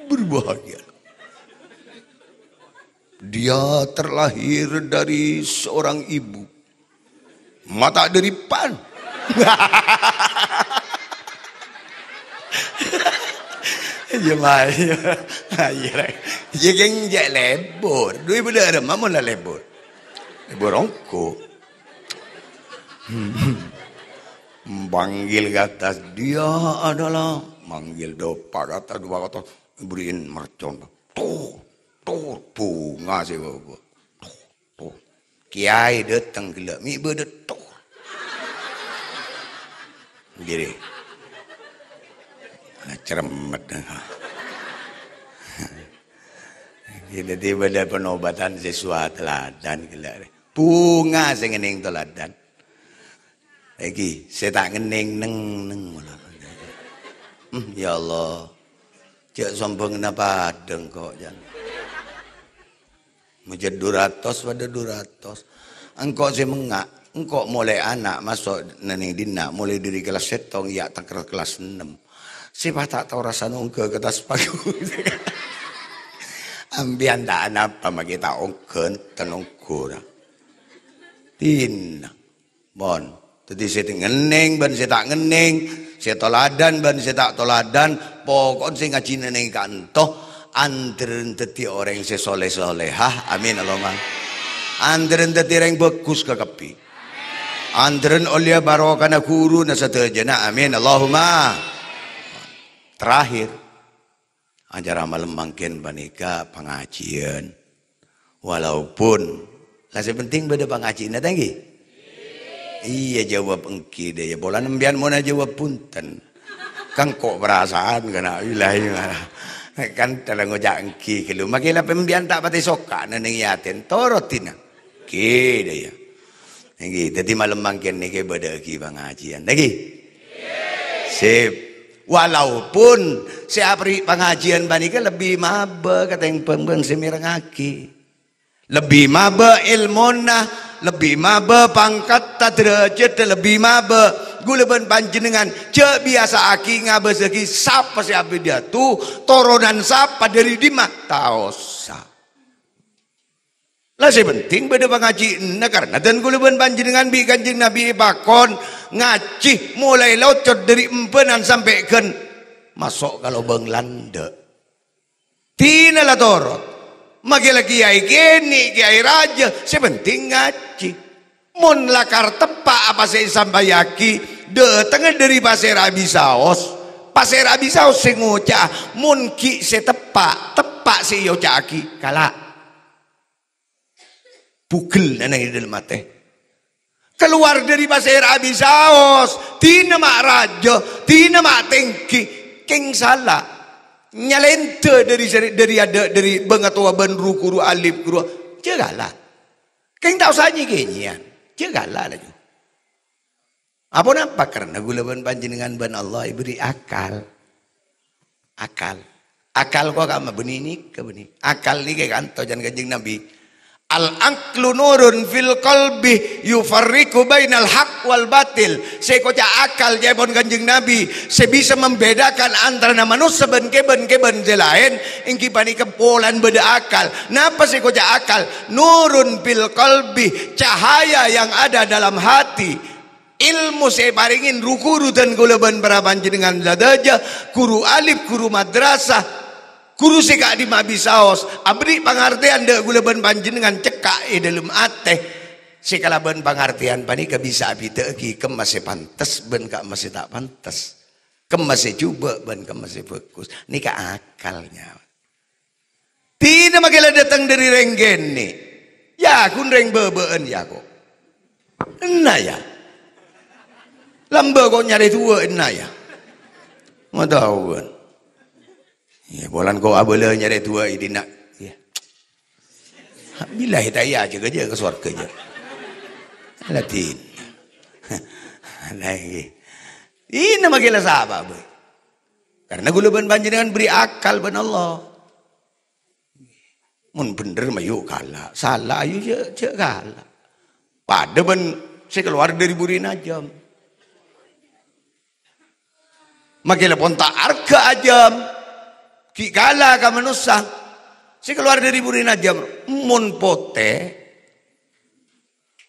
Berbahagialah. Dia terlahir dari seorang ibu. Mata dâri pan. Iyâ, Mas. Iyâ, Rèk. Iyâ, kèng jhâ' lèbur. Dhu è bâdâ arèma mon la lèbur. Lèbur ongghu. Manggil ke atas, dia adalah, manggil dâpa' ke atas, dâpa' ke atas, bherri'in mercon. Tur, tur, bhunga sè bâbâ. Tur, tur. Kèyaè dâteng ghellâ', mè' bâdâ tur. Jârèya. Ah, cermet. Dhâddhi bâdâ penobatan sè sowarana teladan ghellâ'. Bhunga sè ngennèng teladan. Èngghi, sè ta' ngennèng neng-neng. Hmm, ya Allah. Jhâ' sombhângnga padâ kok, jân. Mèjâ dhu ratos padâ dhu ratos. Engko' sè mengnga', engko' molaè ana' maso' neng dinna', molaè dâri kellas sèttong, iyâ, tèkèr kellas ennem. Sè pas ta' tao rassa ongghâ ka attas panggung. Ambiyân ta' anapa, makè ta' ongghâ, enten ongghâ ra. Dinna'. Mon. Dhâddhi sè ngennèng bân sè ta' ngennèng, sè toladan bân sè ta' toladan, pokok sè ngajhi neng ka'dinto, andhârân dhâddhi orèng sè soleh-solehah. Amin, Allahumma. Andhârân dhâddhi orèng bhâghus kakabbhi. Andhârân ollèya barokana ghuruna sadhâjâna. Amin, Allahumma. Terakhir, acara malem mangkèn panèka pangajiyân. Walaupun, la sè penting bâdâ pangajiyânna, ta' ènggi? Iyâ, jawab ènggi dâ' iyâ. Polana sampèyan mon ajawab bhunten. Kan kok perasaan kana ilahi mara. Kan terus ngoca' ènggi ghâllu. Makkè la sampèyan ta' patè soka nèng atèna. Torot dina. Ènggi dâ' iyâ. Ènggi, dhâddhi malem mangkèn nèkè bâdâ'aghi pangajiyân. Ènggi? Sip. Walaupun sè aberri' pangajiyân panèka lebbi mabâ katèmbhâng bân sè mèrengngaghi. Lebbi mabâ èlmona, lebbi mabâ pangkatta, dârâjâddhâ, lebbi mabâ. Ghulâ bân panjhennengngan jhâ' biyasa'aghi ngabâsaghi sapa sè abdhidhâtu, toronan sapa, dâri dimma, ta' osa. La sè penting bâdâ pangajiyânna, karna dân ghulâ bân panjhennengngan bi' Kanjeng Nabbhi èpakon ngajhi molaè locot dâri embânan sampè' ghân maso' ka lobâng landhâ'. Dina la torot. Makkè la kèyaè kènè', kèyaè rajâ, sè penting ngajhi. Mon lakar teppa' apa sè èsampayaghi, dâtengnga dâri pasèra Abi Saos. Pasèra Abi Saos sè ngoca'a, mon ghi' sè teppa', teppa' sè èoca'aghi, kala'. Bugel nèng è dâlem atè. Kalowar dâri pasèra Abi Saos, dina ma' rajâ, dina ma' tèngghi, kèng sala. Nyalèndhâ dâri sè-, dâri adâ', dâri bângatowa bân ru-ghuru alèm ghuru, jhâ' kala. Kèng ta' osa nyè-kènyèyan, jhâ' kala laju. Aponapa? Karna ghulâ bân panjhennengngan bân Allah èberri' akal. Akal. Akal kok kamma bânnè nèka bânnè. Akal nèka kanto can Kanjeng Nabbhi. "Al-aqlu nurun fil qalbi yufarriqu bainal haq wal batil." Sè èkoca' akal, ca'èpon Kanjeng Nabbhi, sè bisa membedakan antarana manossa bân kèbân-kèbân sè laèn, ènggi panèka polana bâdâ akal. Napa sè èkoca' akal? Nurun fil qalbi, cahaya yang ada dalam hati. Èlmo sè èparèngè ru-ghuru dân ghulâ bân para panjhennengngan sadhâjâ, ghuru alif, ghuru madrasah, ghuru sè ka'dimma Abi Saos, aberri' pangartèyan dâ' ghulâ bân panjhennengngan cekka' è dâlem atè. Sè kalabân pangartèyan panèka bisa abhidhâ'aghi kemma sè pantes bân kemma sè ta' pantes. Kemma sè jhubâ' bân kemma sè bhâghus. Nèka akal, nyawa. Dina makkè la dâteng dâri rèng kènè'. Yâ, ghun rèng bâbâ'ân, yâ, kok. Enna', yâ. Lambâ' kok nyarè duwâ', enna', yâ. Mata'uwân. Yâ, polana kok abâlâ nyarè duwâ' è dinna'. Yâ. Billahi ta' iyâ, jâgâ, jâgâ ka sowarghâ, jâ. Ladin. Nah, ènggi. Dina makkè la sapa, bâi? Karna ghulâ bân panjhennengngan èberri' akal bân Allah. Mon bhendher mayu kala', sala ayu jhâ', jhâ' kala'. Padâ bân sè kalowar dâri burina ajâm. Makkè la pon ta' arghâ ajâm, ghi' kala' ka manossa. Sè kalowar dâri burina ajâm, mon potè,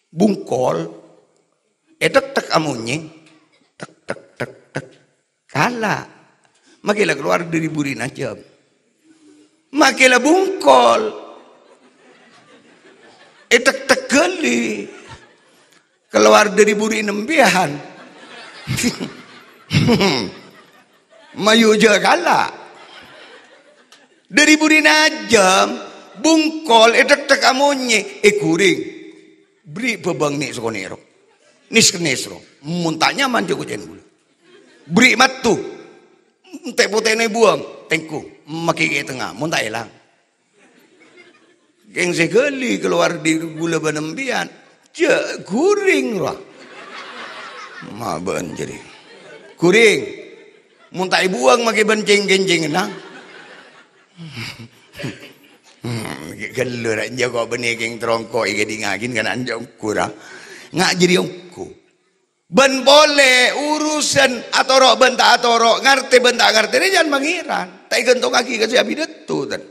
bungkol, ètek-tek amonyè, tek, tek, tek, tek. Kala'. Makkè la kalowar dâri burina ajâm. Makkè la bungkol. Ètek-tek ghâli. Kalowar dâri burina sampèyan. Mayu jhâ' kala'. Dâri burina ajâm, bungkol, ètek-tek amonyè, èghuring. Bri' bhâbâng nè' sakonè' ro. Nès-kennès ro. Mon ta' nyaman jhâ' kocè'na ghulâ. Bri' matto. Entè' potèna èbuwâng, tèngko, makè è tengnga, mon ta' èlang. Kèng sè ghâli kalowar dâri ghulâ bân sampèyan, jhâ' ghuring, rowa. Ma' bâ'ân jârèya. Ghuring. Mon ta' èbuwâng makè bân cèng-kèncèngnga. Ghâllu ra, enjâ' kok bânnè kèng terrongko' èkèdingngaghi kana' enjâ' ongghu ra. Nga' jârèya ongghu. Bân polè urusan atoro' bân ta' atoro', ngartè bân ta' ngartè, rèya jhân Pangèran. Ta' èghântongngaghi ka sè abhidhâtu, ten.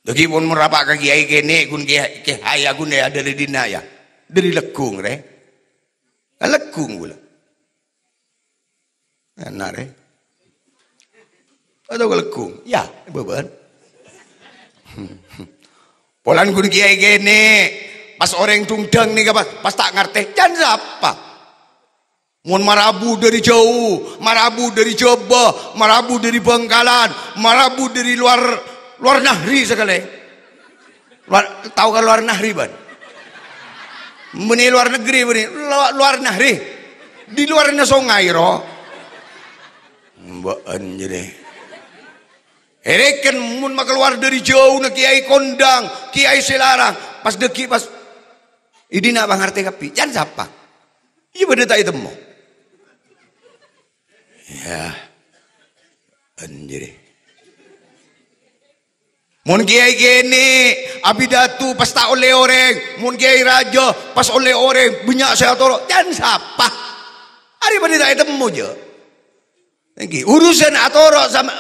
Dhâggi' pon mon rapa' ka kèyaè kènè', ghun kèyaè, kèyaè ghun yâ dâri dinna' yâ. Dâri Legung, rè. Ka Legung ghulâ. Enna', rè. Atau ka Legung? Yâ, bâbâ'ân. Polana ghun kèyaè kènè', pas orèng dhungdhâng nèka pas, pas ta' ngartè, can sapa? Mon marabu dâri jhâu, marabu dâri Jhâbâ, marabu dâri Bhângkalan, marabu dâri lowar, lowar nagri sakalè. Luar, tao ka luar nahri, bân? Bânnè luar negeri, bânnè lu-, luar nahri. Di luarnya sungai, ro. Bâ'ân jârèya. Èrèken mon makaluar dâri jhâuna kèyaè kondang, kèyaè sè larang, pas dâgghi' pas è dinna' pangartè kabbhi. Can sapa? Iyâ bâdâ ta' ètemmo. Yâ. Anjir. Mon kèyaè kènè' apidato pas ta' ollè orèng, mon kèyaè rajâ pas ollè orèng, bânnya' sè atoro', can sapa? Arè bâdâ ta' ètemmo, jâ'. Ènggi, urusan atoro' sama,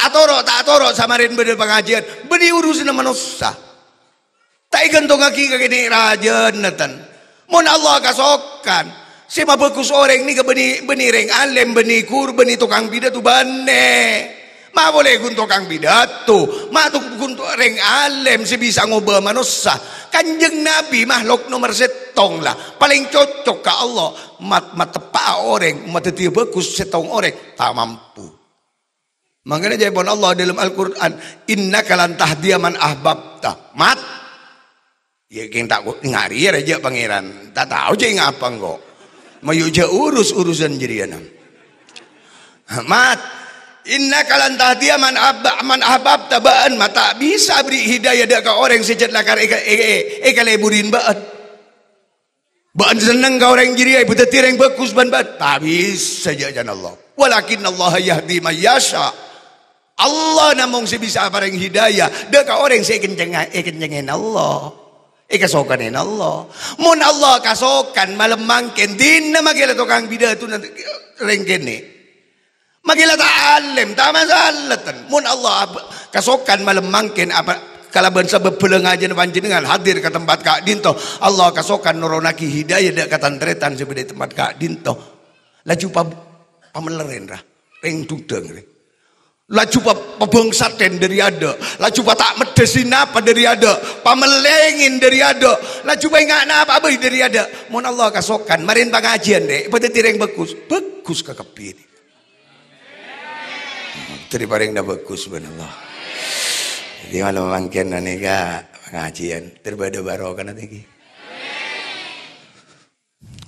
atoro' ta' atoro' samarèn bâdâ pangajiân, bânnè urusanna manossa. Ta' èghântongngaghi ka kènè' rajâna, tan. Mon Allah kasokan, sè mabhâghus orèng nèka bânnè, bânnè rèng alèm, bânnè ghuru, bânnè tokang pidato, bânnè. Ma' polè ghun tokang pidato, ma' to-, ghun to-, rèng alèm sè bisa ngobâ manossa. Kanjeng Nabi makhluk nomer sèttong, la. Palèng cocok ka Allah. Mat-, mateppa'a orèng, madhâddhiyâ bhâghus sèttong orèng, ta' mampu. Mangkana ca'èpon Allah dalam Al-Qur'an, "Innaka lan tahdiya man ahbabta." Mat. Yâ, kèng ta' ko-, ngari yâ rajâ Pangèran. Ta' tao jâ' ngapa engko'. Mayu jâ' urus urusan jârèya, nang. Mat. "Innaka lan tahdiya man abba-, man ahbabta." Bâ'ân ma' ta' bisa aberri' hidayah dâ' ka orèng sè jhât lakar èka-, è-, è-, èkalèburin bâ'ân. Bâ'ân senneng ka orèng jârèya, èpadhâddhi rèng bhâghus bân bâ'ân. Ta' bisa, jâ' can Allah. "Walakinnallaha yahdi man yasha." Allah namong sè bisa aparèng hidayah dâ' ka orèng sè èkencengnga-, èkencengngèn Allah. Èkasokanèn Allah. Mon Allah kasokan malem mangkèn, dinna' makè la tokang pidato nanti rèng kènè'. Makè la ta' alèm, ta' masalah, ten. Mon Allah ab-, kasokan malem mangkèn apa kalabân sabâb bâlâ ngajhâna panjhennengngan hadir ka tempat ka'dinto, Allah kasokan noronaghi hidayah dâ' ka tan-tarètan sè bâdâ è tempat ka'dinto. Laju pab-, pamellerrèn, ra. Rèng dhudhâng, rè. Laju pa-, pabângsattèn dâri adâ'. Laju pa-, ta' meddhâsi napa dâri adâ'. Pamellèngèn dâri adâ'. Laju pa-, enga' napa bhâi dâri adâ'. Mon Allah kasokan, marèn pangajiân, rè. Padâddhi rèng bhâghus. Bhâghus kakabbhi. Terri parèngna bhâghus, subhanallah. Jadi, malem mangkèn nèka pangajiân, terbâdâ barokana nèka.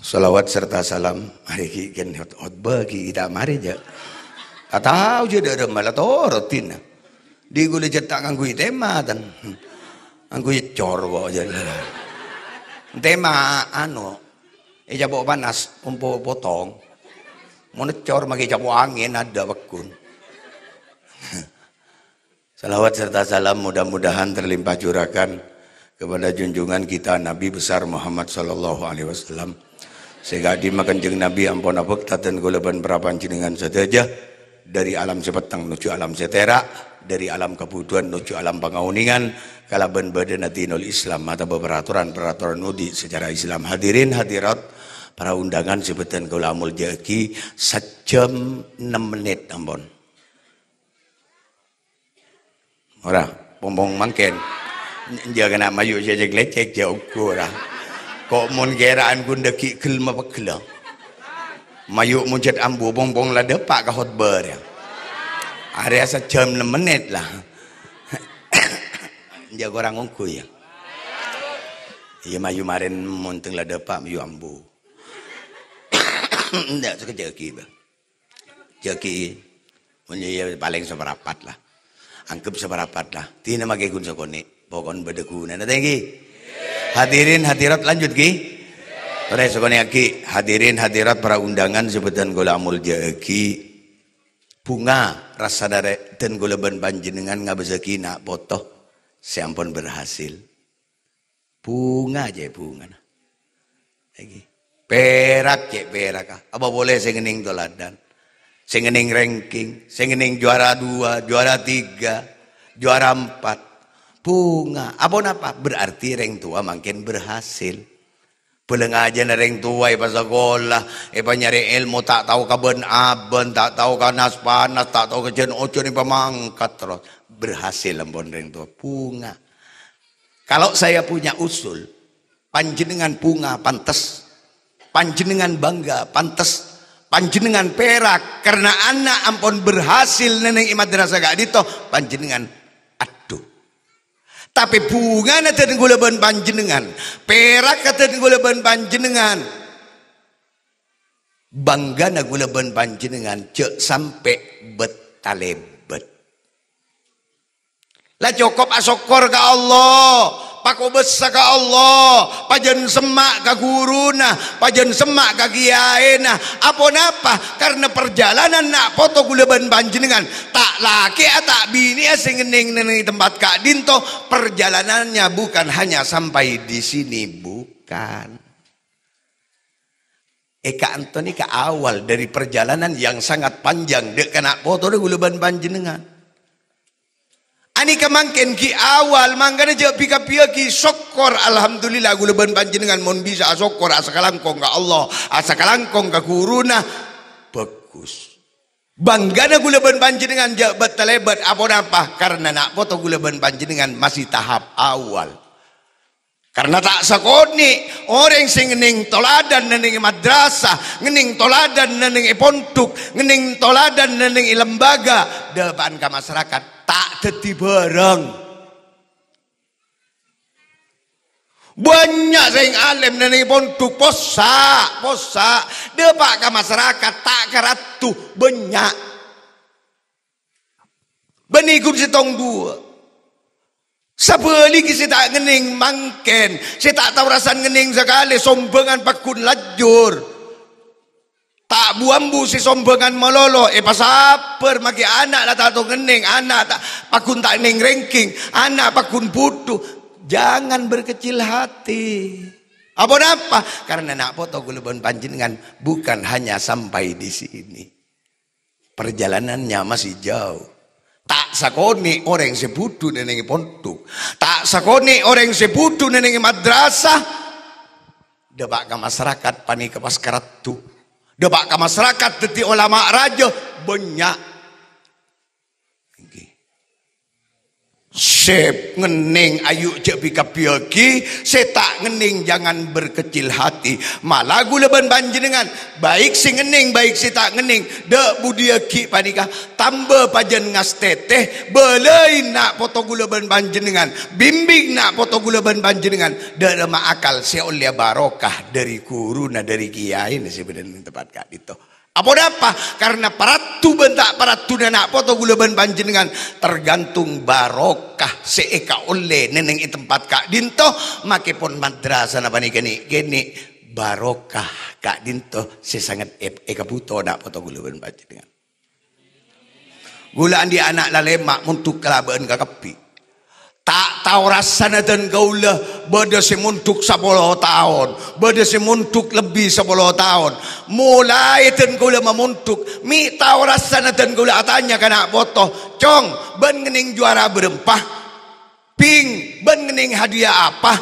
Shalawat serta salam, arè ghi' kèn khot-, khotbah ghi' ta' marè, jâ'. Ta' tao jâ' dâ' remma la toro' dinna'. Di' ghulâ jâ' ta' ngangghuy tèma, tan. Ngangghuy cor kok, jâ'. Tèma, anu, ècapo' panas, ompo potong. Mon cor makè capo' angèn, adâ' pagghun. Salawat serta salam mudah-mudahan terlimpah curahkan kepada junjungan kita Nabi besar Muhammad sallallahu alaihi wasallam. Sè ka'dimma Kanjeng Nabi ampon abhâkta dân kaulâ bân para panjhennengngan sadhâjâ, dâri alam sè petteng nojjhu alam sè tèra', dâri alam kabudhuwân nojjhu alam pangaonèngan, kalabân bâdâna dinul Islam atabâ peraturan-peraturan odi' secara Islam. Hadirin hadirat, para undangan sè bhâdhân kaulâ amoljâ'aghi, sajjhâm ennem mennit ampon. Ora, pong-pong mangkèn. Jâ' kèna mayu' jhâ' cèk-lècèk jâ' ongghu ora. Ko' mon kèra'an ghun dâgghi' ghel mapeggella. Mayu' mon jhât ambu pong-pong la dâpa' ka khotbah rèya. Arèya sajjhâm ennem mennit la. Jâ' korang ongghu yâ. Iyâ mayu' marèn mon tèng la dâpa' mayu' ambu. Enjâ' sakejjhâ' ghi, Bang. Jâghi, mon iyâ palèng saparapat la. Angghep saparapat la. Dinna' makè ghun sakonè'. Pokon bâdâ ghunana, ta' ènggi? Hadirin hadirat, lanjut, ghi. Torè sakonè'aghi, hadirin hadirat para undangan sè bhâdhân kaulâ amoljâ'aghi. Bhunga rassana rè-, dân kaulâ bân panjhennengngan ngabâssaghi na' poto sè ampon berhasil. Bhunga, cè', bhungana. Ènggi. Pèrak, cè', pèraka. Apa polè sè ngennèng toladan? Sè ngennèng ranking, sè ngennèng juara dua, juara tiga, juara empat. Bhunga. Apa napa? Berarti rèng towa mangkèn berhasil. Bâlâ ngajhâna rèng towa èpasakola, èpanyarè èlmo, ta' tao ka bân-abân, ta' tao ka nas-panas, ta' tao ka jân-ojhân, èpamangkat terros. Berhasil ampon rèng towa. Bhunga. Kalau saya punya usul, panjhennengngan bhunga pantes, panjhennengngan bangga pantes, panjhennengngan pèrak karena ana' ampon berhasil nènèng è madrasah ka'dinto, panjhennengngan adhu. Tapè bhungana dân kaulâ bân panjhennengngan, pèrakka dân kaulâ bân panjhennengngan, bânggâna kaulâ bân panjhennengngan jhâ' sampè' bât-talèbât. La cokop asokkor ka Allah, pakobâsa ka Allah, pajhân semma' ka ghuruna, pajhân semma' ka kiyaèna. Aponapa? Karna parjhâlânan na' poto kaulâ bân panjhennengngan, ta' lakè'a, ta' binè'a sè ngennèng neng è tempat ka'dinto, perjalanannya bukan hanya sampai di sini, bukan. È ka'anto nèka awal dari perjalanan yang sangat panjang dâ' ka na' potona kaulâ bân panjhennengngan. Anèka mangkèn ghi' awal, mangkana jhâ' bi-kabbhiyâghi sokkor. Alhamdulillah, kaulâ bân panjhennengngan mon bisa asokkor asakalangkong ka Allah, asakalangkong ka ghuruna. Bhâghus. Bânggâna kaulâ bân panjhennengngan jhâ' bât-talèbât. Aponapa? Karna na' poto kaulâ bân panjhennengngan masih tahap awal. Karna ta' sakonè' orèng sè ngennèng toladan neng è madrasah, ngennèng toladan neng è pondhuk, ngennèng toladan neng è lembaga, dâpa'an ka masarakat ta' dhâddhi bhârâng. Bânnya' sè alèm neng è pondhuk, possa', possa', dâpa' ka masarakat ta' karaddhu, bânnya'. Bânnè ghun sèttong duwâ'. Sabhâligghâ sè ta' ngennèng mangkèn, sè ta' tao rassana ngennèng sakalè, sombhângan pagghun lajur. Ta' bu-ambu sè sombhângan malolo, èpasabbhâr, maghi ana' la ta' tao ngennèng, ana' ta', pagghun ta' neng rèngking, ana' pagghun bhudhu. Jangan berkecil hati. Aponapa? Karna na' poto kaulâ bân panjhennengngan bukan hanya sampai di sini. Perjalanannya masih jauh. Ta' sakonè' orèng sè bhudhu neng è pondhuk. Ta' sakonè' orèng sè bhudhu neng è madrasah. Dâpa' ka masarakat panèka pas karaddhu. Dâpa' ka masarakat dhâddhi olama rajâ bânnya'. Èngghi. Sè ngennèng ayu jhâ' bi-kabbhiyâghi, sè ta' ngennèng jangan berkecil hati. Mala kaulâ bân panjhennengngan, baik sè ngennèng, baik sè ta' ngennèng, dâ' budiyâghi panèka, tamba pajhân ngastètè, bâlâi na' poto kaulâ bân panjhennengngan, bimbing na' poto kaulâ bân panjhennengngan, dâ' remma akal sè ollè barokah dhâri ghuruna, dhâri kiyaèna sè bâdâ neng tempat ka'dinto. Aponapa? Karna paraddhu bân ta' paraddhuna na' poto kaulâ bân panjhennengngan tergantung barokah sè èkaollè neng è tempat ka'dinto, makè pon madrasana panèka nè'-kènè' barokah ka'dinto sè sanget è-, èkabhuto na' poto kaulâ bân panjhennengngan. Kaulâ andi' ana' lalèma' mondhuk kalabân kakabbhi. Ta' tao rassana dân kaulâ, bâdâ sè mondhuk sapolo taon, bâdâ sè mondhuk lebbi sapolo taon. Molaè dân kaulâ mamondhuk, mè' tao rassana dân kaulâ atanya ka na' poto, "Cong, bân ngennèng juwara bârâmpa? Bhing, bân ngennèng hadiah apa?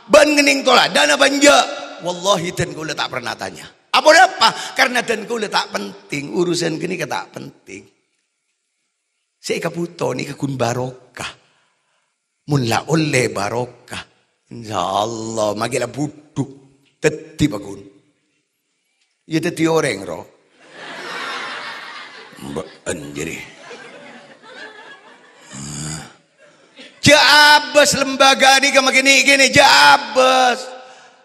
Bân ngennèng toladan apa enjâ'?" Wallahi, dân kaulâ ta' pernah tanya. Aponapa? Karna dân kaulâ ta' penting, urusan ghânèka ta' penting. Sè èkabhuto nèka ghun barokah. Mon la ollè barokah, insyaallah, makè la bhudhu, dhâddhi pagghun. Iyâ dhâddhi orèng, ro. Bâ'ân jârèya. Jhâ' abâs lembaga nèka makè nè'-kènè', jhâ' abâs.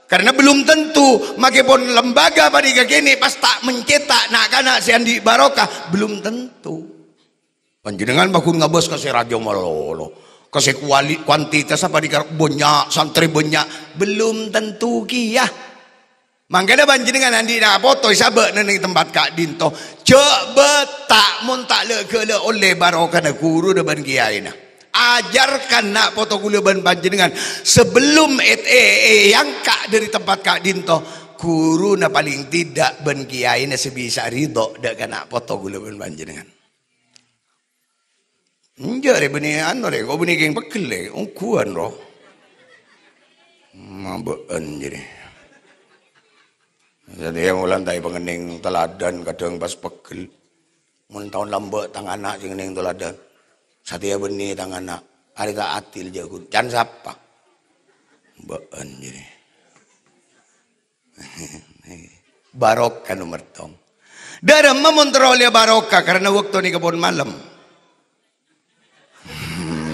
Karena belum tentu, makè pon lembaga panèka kènè' pas ta' mencetak na'-kana' sè andi' barokah, belum tentu. Panjhennengngan pagghun ngabâs ka sè rajâ malolo, ka sè kuali-, kuantitasnya panèka bânnya', santrè bânnya', belum tentu kèya. Mangkana panjhennengngan andi' na' poto èsabâ' neng tempat ka'dinto. Jhâ' bâta' mon ta' la'-ghâla' ollè barokana ghuruna bân kiyaèna. Ajarkan na' poto kaulâ bân panjhennengngan sebelum è-, è-, èangka' dhâri tempat ka'dinto, ghuruna palèng tèdhâ' bân kiyaèna sè bisa ridho dhâ' ka na' poto kaulâ bân panjhennengngan. Enjâ' rè bânnè anu rè, ko' bânnè kèng pegghel rè, ongghuwân ro. Mabâ'ân jârèya. Satèya mola ta' èpangennèng teladan kadhâng pas pegghel. Mon taon lambâ' tang ana' sè ngennèng teladan. Satèya bânnè tang ana', arè ta' adil jâ' ghun. Can sapa? Bâ'ân jârèya. Barokah nomer tong. Dâremma mon terro ollè barokah karena waktu nèka pon malem.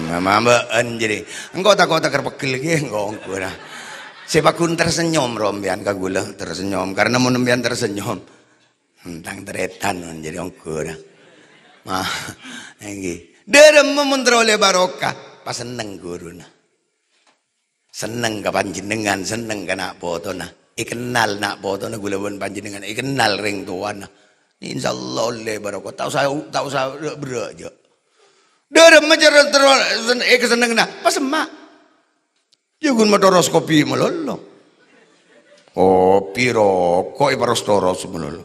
Mama bâ'ân jârèya. Engko' tako' taker pegghel kèya engko' ongghu ra. Sè pagghun tersenyum ro empèyan ka ghulâ, tersenyum. Karena mon empèyan tersenyum, entang tarètan mon jârèya ongghu ra. Ma, èngghi. Dhâremma mon terro ollè barokah, pasenneng ghuruna. Senneng ka panjhennengngan, senneng ka na' potona. Èkennal na' potona ghulâ bân panjhennengngan, èkennal rèng towana. Insyaallah ollè barokah. Ta' osa, ta' osa berrâ'-berrâ' jâ'. Dhâremma cara terro sen-, èkasennengnga, pasemma'. Yâ ghun matoros kopi malolo. Kopi, roko' èparos-toros malolo.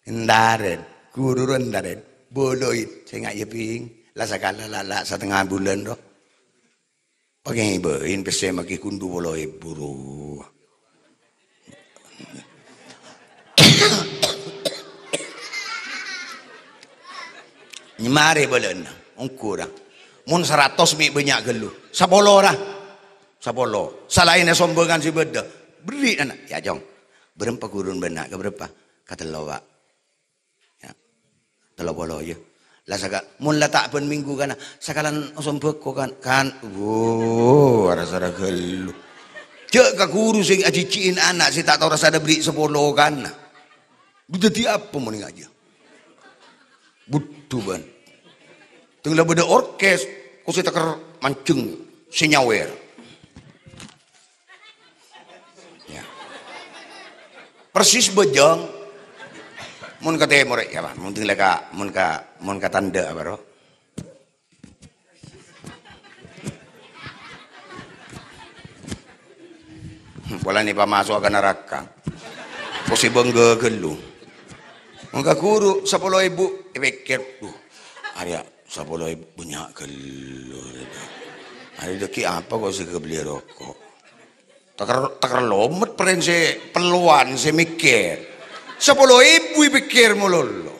Èntarèn, ghuru ro èntarèn. Bâlâi, sènga' yâ, Bhing. La sakala la, la satengnga bulân ro. Pagghun bâi pèssè maghi ghun du polo èbu ro. Nyamare bâlâna, ongghu ra. Mon saratos mè' bânnya' ghâllu. Sapolo ra. Sapolo. Salaènna sombhângan sè bâdâ. Berri' ana'. Yâ, Cong. Bârâmpa ghurun bâ'na? Ka bârâmpa? Ka tello', Pak. Ya. Tello polo, ya. La saka-, mon la ta' bân minggu kana, sakalan osombhâko kan, kan, wo, ara-sara ghâllu. Jâ' ka ghuru sè ajhijhi'in ana' sè ta' tao rassana berri' sapolo kana. Bu dâddhi apa mon ngajhi? Budhu, bân. Teng la bâdâ orkes, ko sè teker manjeng, sè nyawèr. Ya. Persis bâjâng. Mon ka tèmor, ya, Pak. Mon teng la ka, mon ka, mon ka tandhâ apa, ro? Polana èpamaso'a ka naraka. Ko sè bângghâ ghâllu. Mon ka ghuru, sapolo èbu, èpèkkèr, "Duh, arèya sapolo èbu bânnya' ghâllu." Arèya dhâggi' apa ko sè èkabelliyâ roko'? Teker, teker lomet pèrèng sè pellowan sè mèkkèr. Sapolo èbu èpèkkèr malolo.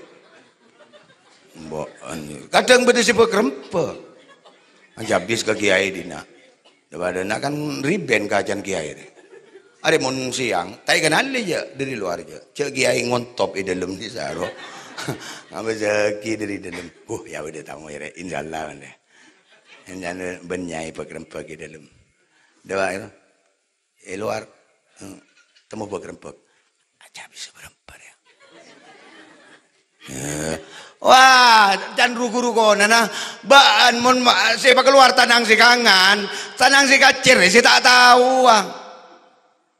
Mbok, kadhâng bâdâ sè bâk-rembâk. Ajhâbis ka kiyaè dinna'. Dâ-padâna kan ribèn kacana kiyaè rè. Arè mon sèyang, ta' èkennalè jâ' dâri lowar jâ'. Jâ' kiyaè ngontop è dâlem dhi' saro. Ngabâsaghi dâri dâlem. Huh, ya bâdâ tamoy rè, insyaallah, bân rè. Ènjâna bân nyaè bâk-rembâk è dâlem. Dâ' wa-, È lowar, eh, temmo bâk-rembâk. Ajhâbis bârâmpa rèya. Eh, wah, can ru-ghuru konana, bâ'ân mon ma-, sè èpakalowar tanang sè kangan, tanang sè kacèr, sè ta' taowa.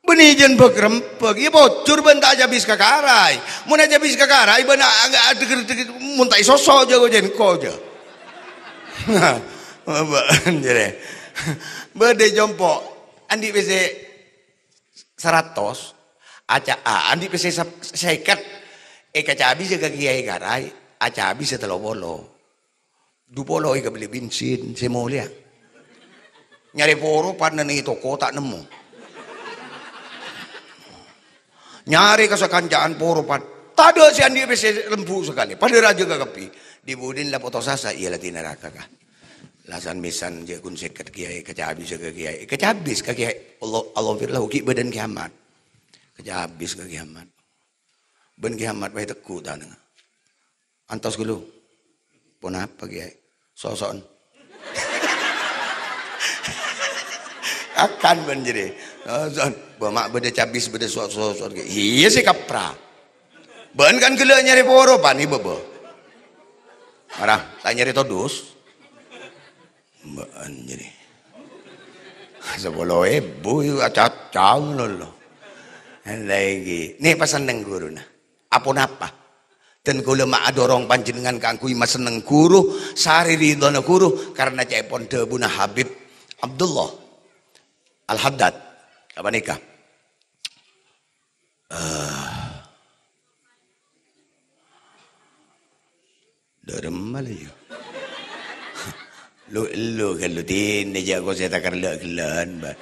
Bânnè jân bâk-rembâk, iyâ pojhur bân ta' ajhâbis ka karai. Mon ajhâbis ka karai, bân a-, a-, adhegher-dhegher, mon ta' èsoso jâ' ko jân ko jâ'. Bâ'ân jârèya. Bâdâ è compo', andi' pèssè saratos, aca-, a, andi' pèssè sep-, sèket, èkacabisâ ka kiyaè karai, acabisâ tello polo. Du polo èkabellè bensin, sè molèya. Nyarè poro pan neng è toko ta' nemmo. Nyarè ka sakanca'an poro pan. Tadâ' sè andi' pèssè lembu sakalè. Padâ rajâ kakabbhi. Dhi-budhina la poto sasa, iyâ la è naraka, ka. La san-mèsan jâ' ghun sèket kiyaè, kacabis ka kiyaè. Kacabis ka kiyaè. Allah, Allah firlahu ghi' bâdâna kiyamat. Kacabis ka kiyamat. Bân kiyamat bhâi tegghu' tanengnga. Antos ghâllu. Ponapa, Kiyaè? Soso'en. Akan bân jârèya. Soso'en. Bâ ma' bâdâ cabis, bâdâ so-, soso'en. Iyâ sè kapra. Bân kan ghellâ' nyarè poro, pani bâbâ. Mara, ta' nyarè todus. Bâ'ân jârèya. Sapolo èbu yâ acacang lolo. Lagi. Nè pasenneng ghuruna. Aponapa? Dan kaulâ ma' adhârong panjhennengngan kaangghuy masenneng ghuru, sarè ridhâna ghuru, karna ca'èpon dhâbuna Habib Abdullah Al-Haddad. Apa nèka? Eh, Dhâremma la, yâ. Lu, lu, ghâllu dinna jâ' ko sè takar la ghellâ'ân, Bâ.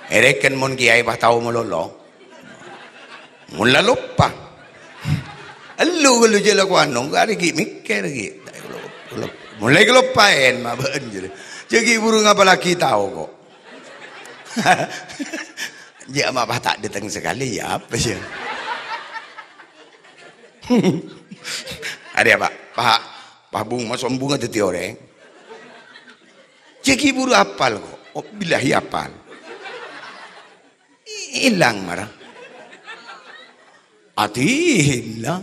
Èrèken mon kiyaè pas tao malolo. Mon la loppa. Lu, ghâllu jâ' la ko ano, arè ghi' mèkkèr ghi'. Mon la èkaloppaèn ma' bâ'ân jârèya. Jâ' ghi' buru ngapalaghi tao ko. Jâ' ma' pas ta' dâteng sakalè, yâ apa, yâ? Arè apa? Pa-, pabung, masombung dhâddhi orèng. Jhâ' ghi' buru apal, ko'. Oh, billahi apal. Èlang mara. Adina.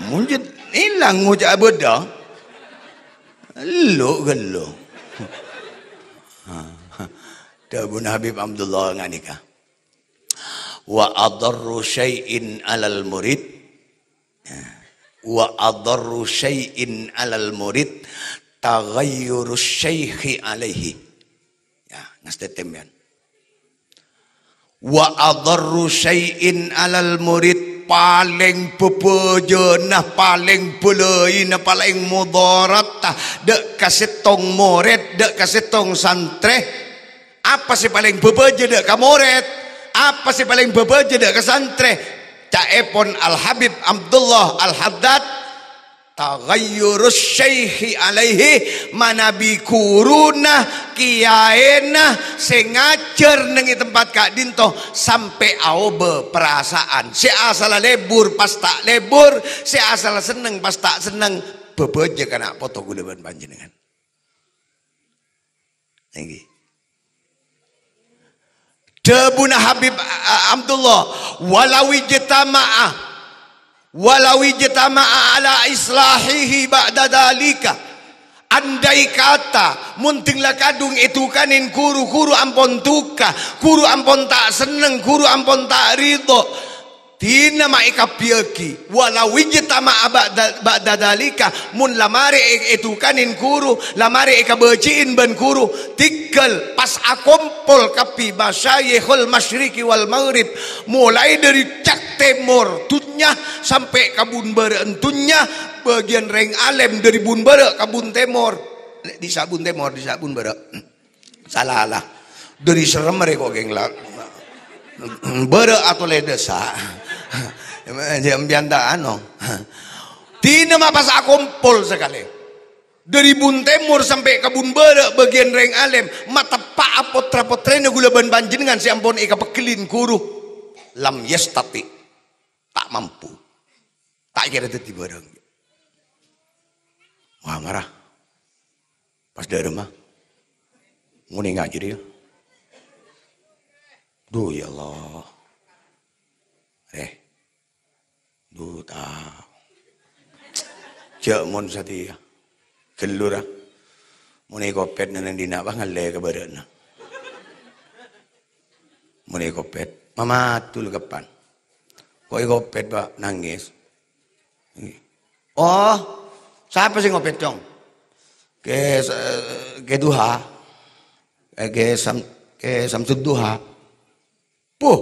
Mon jhâ' èlang ngoca' bâdâ. Lo' ghâllu. Dhâbuna Habib Abdullah nganèka. "Wa adarru syai'in 'alal murid, wa adarru syai'in 'alal murid taghayyurus syaikhi alaihi." Ya, ngastètè sampèyan. "Wa adarru syai'in 'alal murid," palèng bhâbhâjâna, palèng bâlâina, palèng modharatta dâ' ka sèttong morèd, dâ' ka sèttong santrè. Apa sè palèng bhâbhâjâ dâ' ka morèd? Apa sè palèng bhâbhâjâ dâ' ka santrè? Ca'èpon Al-Habib Abdullah Al-Haddad, "Taghayyurus syaikhi alaihi," manabi ghuruna, kèyaèna sè ngajhâr neng è tempat ka'dinto sampè' aobâ parasaan. Sè asalla lebur pas ta' lebur, sè asalla senneng pas ta' senneng, bhâbhâjâ ka na' poto kaulâ bân panjhennengngan. Èngghi. Dhâbuna Habib, a-, Abdullah, "Walau ijtama'a, walau ijtama'a ala islahihi ba'da dzalika." Andai kata, mon dhing la kadhung èdhukanè ghuru, ghuru ampon dhuka, ghuru ampon ta' senneng, ghuru ampon ta' ridho, Dinah ma' èkabbhiyâghi, walau ijtama'a ba'da, ba'da dzalika, mon la marè è-, èdhukanè ghuru, la marè èkabâji'in bân ghuru, tèghâl pas akompol kabbhi masyayikhul masyriqi wal maghrib, molaè dhâri cak tèmor dhunnya sampè' ka bun bârâ'na dhunnya, bâgiyân rèng alèm dhâri bun bârâ' ka bun tèmor. Dissa' bun tèmor, dissa' bun bârâ'. Sala la. Dhâri serrem rè ko' kèng la. Bârâ' atolè dâssa'. Jhâ' sampèyan ta' ano. Dinah ma' pas akompol sakalè. Dhâri bun tèmor sampè' ka bun bârâ' bâgiyân rèng alèm, mateppa'a pottra-pottrèna kaulâ bân panjhennengngan sè ampon èkapegghellin ghuru. Lam yastati'. Ta' mampu. Ta' kèra dhâddhi bhârâng. Wah, mara. Pas dhâremma. Ngonènga jârèya. Duh, ya Allah. Eh. Duh, ta'. Jhâ' mon satèya. Ghâllu ra. Mon èkopèt neng dinna', wah, ngallè ka bârâ'na. Mon èkopèt, mamadul kèpan. Ko' èkopèt, Pak, nangès. Oh, sapa sè ngopèt, Cong? Kè, Kè Duha. Eh, Kè Sam-, Kè Samsudduha. Puh.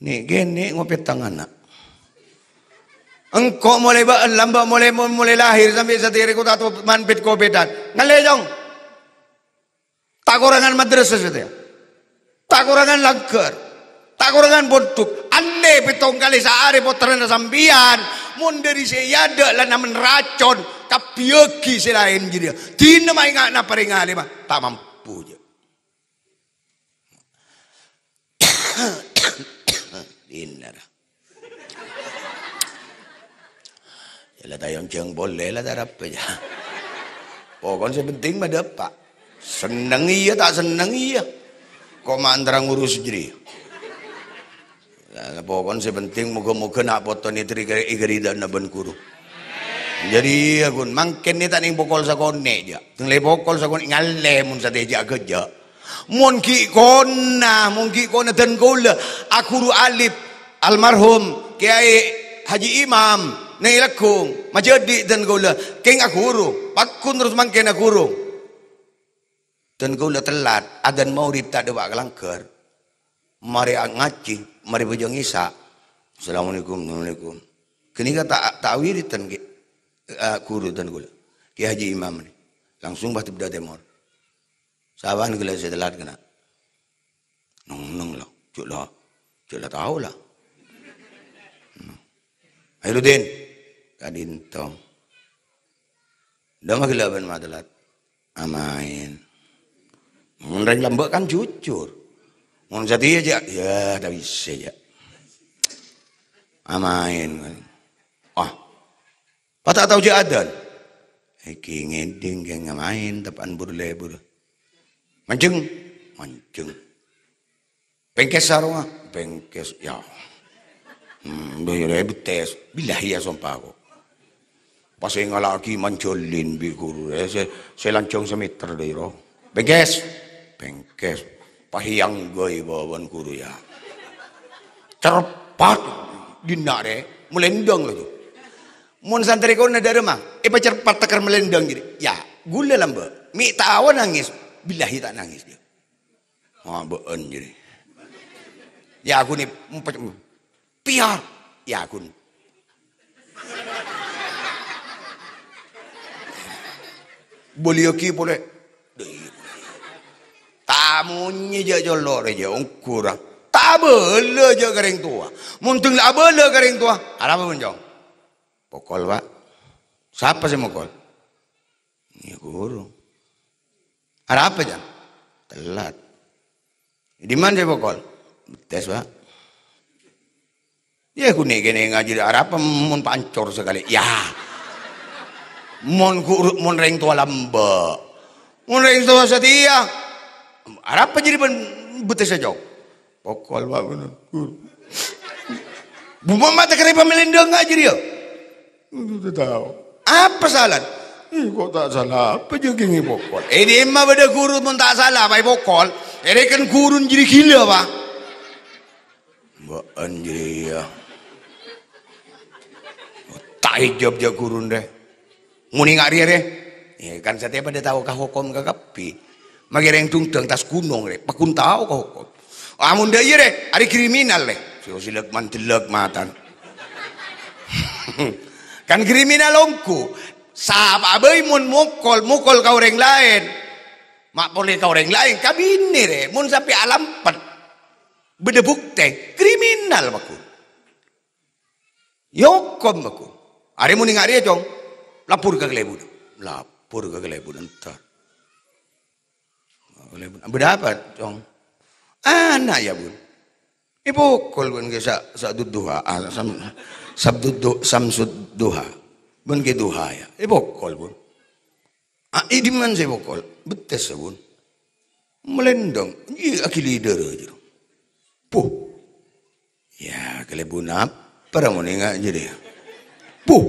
Nè'-kènè' ngopèt tang ana'. Engko' molaè bâ'en lambâ' molaè, molaè lahèr sampè' satèya rèko ta' to manpèt kopèdhân. Ngallè, Cong. Ta' korangan madrasah satèya. Ta' korangan langghâr. Ta' korangan pondhuk. Andhâ' pèttong kalè saarè pottrana sampèyan. Mon dhâri sè èadâ' la namen racon, kabbhiyâghi sè laèn jârèya. Dinah ma' ènga' napa rèng alèmma. Ta' mampu, jâ. Dinah ra. Ya la tayong jâng polè la tarapa ya. Pokon sè penting ma' dâpa'. Senneng iyâ, ta' senneng iyâ. Ko' ma' antara ngurus jârèya. La, pokon sè penting moghâ-moghâ na' potona èteri-, èkaridhâna bân ghuru. Jârèya ghun, mangkèn nè ta' neng pokol sakonè' jâ. Teng lè pokol sakonè' ngallè mon satèya jâ ghâjâ. Mon ghi' kona, mon ghi' kona dân kaulâ, aghuru alif, almarhum Kèyaè Haji Imam, Nèng Leggung, majâdi' dân kaulâ, kèng aghuru, pagghun terros mangkèn aghuru. Dân kaulâ tellat, adzan maghrib ta' dâpa' ka langghâr. Marè ngajhi, marè bhâjâng Isya. Assalamualaikum, assalamualaikum. Ghânèka ta', ta' awiridhân, Kè, eh, ghuru dân kaulâ. Kè Haji Imam nè. Langsung bâdâ tèmor. Sapan ghellâ' sè tellat kèna. Neng-neng la, jâ' la, jâ' la tao la. Hmm. Khairuddin, ka'dinto. Dâ' ma' ghellâ' bân ma' tellat. Amaèn. Mon rèng lambâ' kan jujur. Mon satèya jâ', ya, ta' bisa jâ'. Amaèn. Ah, Pas ta' tao jâ' adzan. Èngghi ngèdhing, kèng maèn, teppa'an bur-lebur. Manjeng, manjeng. Pèngkès sarongnga, pèngkès. Ya. Hmm, dâ' iyâ bettès. Billahi ya, sompa kok. Pas èngala'aghi manjhâlin bi' ghuru, eh, sè, sè lanjhâng sameter dâ' iyâ. Pèngkès, pèngkès. Pas èangghâi bâbân ghuru, ya. Cerpat, dinna' rè, malèndhâng laju. Mon santrè kona dâ' remma, èpacerpat tekka malèndhâng jârèya. Ya, ghulâ lambâ'. Mè' taowa nangès, billahi ta' nangès, ya. Ah, bâ'ân jârèya. Ya, aku ni empa-, piyar. Ya, aku ni. Bâliyâghi polè. Ta' monyè jâ' colo' rè jâ', ongghu ra. Ta' abâlâ jâ' ka rèng towa. Mon dâng la abâlâ ka rèng towa, arapa, Bun, Cong? Pokol, Pak. Sapa sè mokol? Yâ, ghuru. Arapa, Cang? Tellat. Dimma sè pokol? Bettès, Pak. Yâ, ghun kènè' ngajhâri arapa mon pancor sakalè? Yâ. Mon ghuru, mon rèng towa lambâ'. Mon rèng towa satèya. Arapa jârèya bân bettès, Cong? Pokol, Pak, bhender, ghuru. Bu, ma' ta' kèra pamalèndhângnga jârèya? Itu tao. Apa salana? Ih, kok ta' sala apa jâ' kèngèng pokol? Eh, dimma bâdâ ghuru mon ta' sala, apa èpokol? Èrèken ghuruna jârèya ghilâ, Pak. Bâ'ân jârèya. Ta' èjâwâb jâ' ghuruna, rè. Mon ènga' rèya, rè. Yâ, kan satèya padâ tao ka hokom kakabbhi. Makè rèng dhungdhâng attas ghunong, rè. Pagghun tao ka hokom. Amon dâ' iyâ, rè, arèya kriminal, rè. Sè osilek mandellek matan. Kan kriminal ongghu. Sapa'a bhâi mon mokol, mokol ka orèng laèn. Ma' polè ka orèng laèn, ka binè, rè. Mon sampè' alampet. Bâdâ buktè, kriminal, pagghun. Yâ, hokom, pagghun. Arèya mon ènga' rèya, Cong. Lapor ka kalèbunna. Lapor ka kalèbunna, entar. Kalèbunna, "Bâdâ apa, Cong?" "Ana', yâ, Bun. Èpokol, Bun, kè sa-, Sa'dud Duha, ah, Sam-, Sabdud Du-, Samsud Duha. Bun kè Duha, yâ. Èpokol, Bun." "Ah, è dimma sè èpokol?" "Bettès, yâ, Bun." "Malèndhâng." "Iyâ, aghili dârâ, jârèya." Puh. Yâ, kalèbun apa ra mon ènga' jârèya? Puh.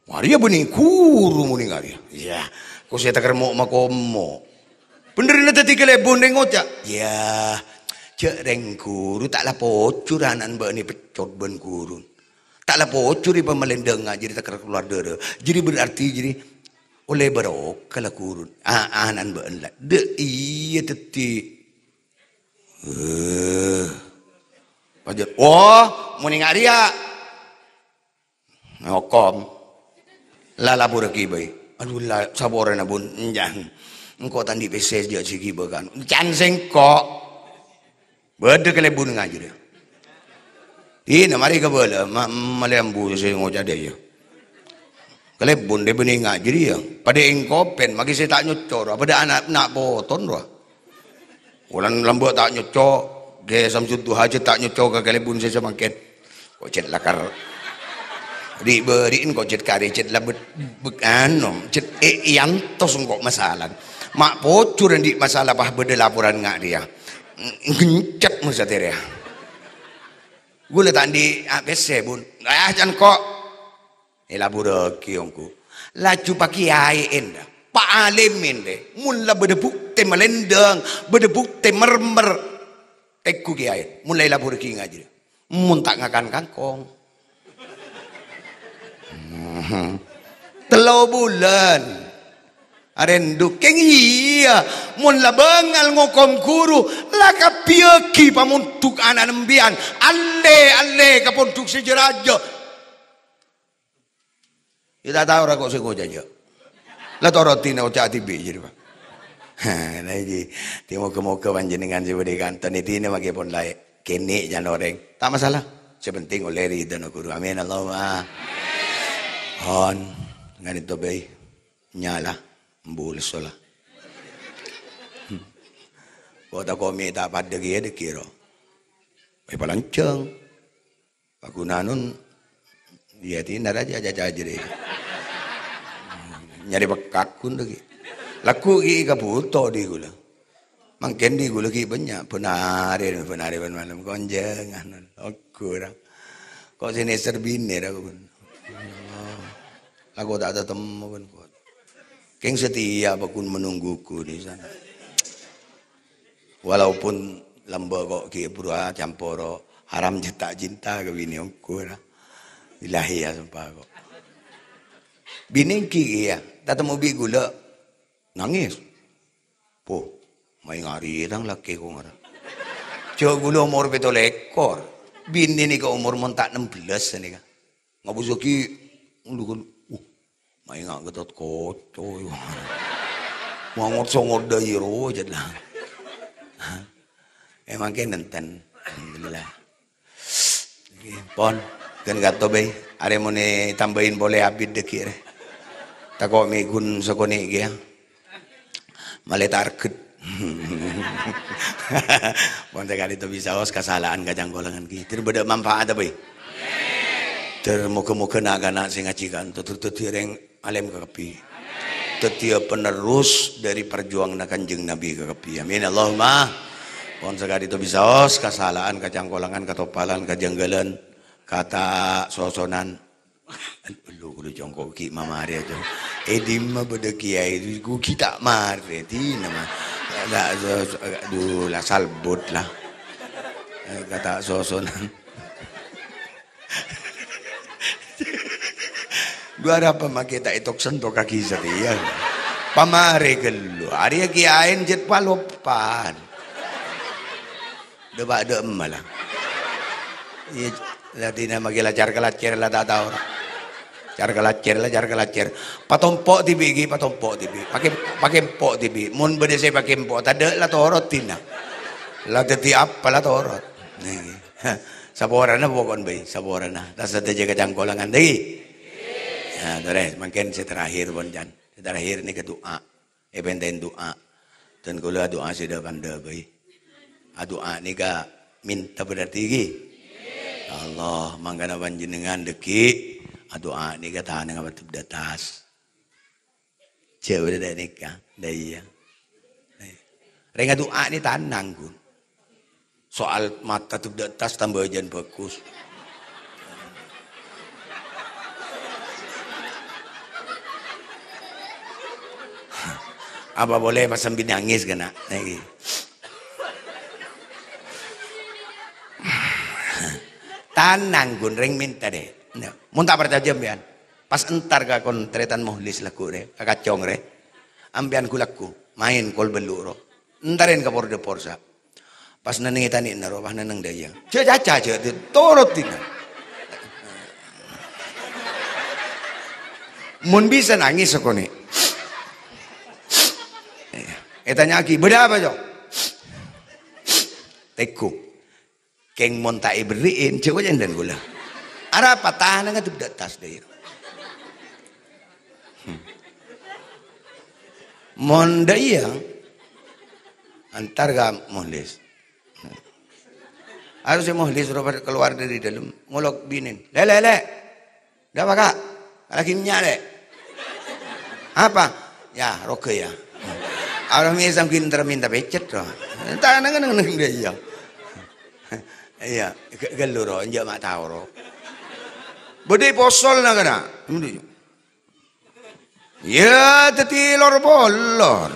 Marèya bânnè ghuru mon ènga' rèya. Yâ, kosè takermo' makommo'. Bhender na dâddhi kalèbun rèng ngoca'. Yâ, jâ' rèng ghuru ta' la pojhur ana'na bâ'na èpeccot bân ghuruna. Ta' la pojhur èpamalèndhângnga jârèya taker kalowar dârâ. Jârèya berarti jârèya ollè barokah la ghuruna. A-, ana'na bâ'na la. Dâ' iyâ dâddhi. Eh. Pajhât, "Oh, mon ènga' rèya." Ngokom. La laporraghi bhâi. "Aduh, la, saporana, Bun. Enjâ'. Engko' ta' andi' pèssè jâ' sè ghibâ kan." "Can sèngko'." Bâdâ kalèbun ngajhâr, yâ. Dina marè kabâlâ, ma-, malè ambu sè ngoca' dâ' iyâ. Kalèbun dâ' bânnè ngajhâr, yâ. Padâ èngkopèn, maghi sè ta' nyocco, rowa. Padâ ana', na' poton, rowa. Wulan lambâ' ta' nyocco, Kè Samsudduha jâ' ta' nyocco ka kalèbun sè samangkèn. Ko' jât lakar. Ri'-bâri'en ko' jât karè, jât la bâ-, bâ-, anu, jât è-, èantos engko' masalah. Ma' pojhur andi' masalah pas bâdâ laporan nga' rèya. Gencet mon satèya rèya. Ghulâ ta' andi', a, pèssè, Bun. Ah, can ko'. Èlaporraghi ongghu. Laju pakèyaè'en, dâ. Pa'alèmèn, dâ. Mon la bâdâ buktè malèndhâng, bâdâ buktè mermer, tèngghu kèyaè'en. Mon la èlaporraghi ngajhâr. Mon ta' ngakan kangkong. Tello bulân. Arèndhu, kèng iyâ. Mon la bângal ngokom ghuru, la kabbhiyâghi pamondhuk ana'na empèyan. Allè, allè ka pondhuk sè jâ-rajâ. Yâ, ta' tao ra ko' sè ngoca' jâ'. La toro'è na oca' dhibi' jârèya, Pak. Nah, iyâ. Dhi, moghâ-moghâ panjhennengan sè bâdâ è kanto nèka dina mangkèn pon la kènè' can orèng. Ta' masalah. Sè penting ollè ridhâna ghuru. Amin. Allahumma. Hon. Nganè to bhâi. Nyala. Mbules sola. Ko' ta' komè ta' padâ kèya dâgghi' ro. È palanjhâng. Paghunanun, iyâ, dina rajâ jâjâ jârèya. Nyarè pèkkak ghun dhâggi'. Lagghu' ghi' kabhuto dhi' ghulâ. Mangkèn dhi' ghulâ ghi' bânnya', bân arè, bân arè, bân malem, konjhângan. Ongghu ra. Ko' sè nèser binè ra, ghun. Lagghu' ta' tatemmo, ghun, ko'. Kèng setia apa ghun menungguku di sana. Walaupun lambâ' ko' ghi' buru acamporo, haram jhâ' ta' cinta ka binè ongghu ra. Ilahi ya, sumpah ko'. Binè ghi' iyâ, tatemmo bi' ghulâ, nangès. Poh, maènga' arèya tang lakè ko' ngara. Jhâ' ghulâ omor pètto lèkor. Binè nèka omor mon ta' nem bellâs nèka. Ngabusaghi, uh, maènga' Gatotkaca, yâ. Mangot-songot dâ' iyâ rowa, jhât la. Eh, mangkèn nèntèn. Alhamdulillah. Pon, ghân kato bhâi. Arè mon ètambâi polè abit dhâggi' rè. Tako' mè' ghun sakonè' kèya. Malè target. Pon sakalè to bisaos kasala'an kacangkolangan ghi. Ter bâdâ manfaat apa, ya? Ter moga-moga na'-kana' sè ngajhi ka'anto ter dhâddhi orèng alèm kakabbhi. Dhâddhiyâ penerus dâri parjuwanganna Kanjeng Nabi kakabbhi. Amin. Allahumma. Pon sakalè to bisaos kasala'an kacangkolangan katopalan kajhângghâlân kata' sosonan. Elu, elu, congko' ghi' mamarè, cong. Eh, dimma bâdâ kiai, ghu ghi' ta' marè, dina, ma. La, so, so, aduh, la salbut, la. Eh, kata' sosonan. Dua arapa makè ta' ètok-sentok kaghi satèya. Pamarè ghâllu. Arèya kiaèn jhât paloppan. Dâpa' dâ' emma la. Iyâ, la dina maghi la car-kalacèr la ta' tao. Car-kalacèr la, car-kalacèr. Patompo' dhibi' ghi, patompo' dhibi'. Pakè, pakè empo' dhibi'. Mon bâdâ sè pakè empo', tadâ' la torot dina. La dhâddhi apa la torot. Nèka. Saporana pokon bhâi, saporana. Ta' sadhâjâ kacangkolangan, dhâggi'. Ya, torè, mangkèn sè terakhir, pon, Can. Sè terakhir nèka du'a. Èpèntèn du'a. Dan kaulâ adu'a sè dâ-pandâ bhâi. Adu'a nèka mènta berarti ghi. Ya Allah, mangkana panjhennengngan dhâggi'. Adu'a nèka tanangnga padâp dâ' attas. Jhâ' bâdâ dâ' nèka. Dâ' iyâ. Rèng adu'a nè tanang, ghun. Soal mata tep dâ' attas tambâjân bhâghus. Apa polè pas sambi nangès kana'? Nèka. Tanang, ghun, rèng mènta, dâ'. Nah, mon ta' parcajâ sampèyan, pas entar ka kon tarètan Muhlis lagghu' rè, ka Kacong rè. Ampèyan ghu-lagghu, maèn kol bâllu' ro. Entarèn ka por-dâpor sa'. Pas nennengngè tanè'na ro, pas nenneng dâ' iyâ. Jhâ' caca, jhâ' di-, torot dina. Mon bisa nangès sakonè'. Ètanya'aghi, "Bâdâ apa, Cong?" Tèngghu. Kèng mon ta' èberri'in, jhâ' koca'en dâ' kaulâ. Arapa tanangnga tep dâ' attas dâ' iyâ. Hmm. Mon dâ' iyâ, entar ka Muhlis. Harus sè Muhlis ro kalowar dâri dâlem, ngolok binèn. "Lè', lè', lè'. Dâ' apa, Ka'? Lagi mènnya', lè'." "Apa?" "Ya, roga, ya." Abdurrahman sambi entar mènta pècet, ro. Entar neng-neng dâ' iyâ. Iyâ, gâ-, ghâllu, ro, enjâ' ma' tao, ro. Bâdâ posolna kana'. Iyâ, dhâddhi lor-polor.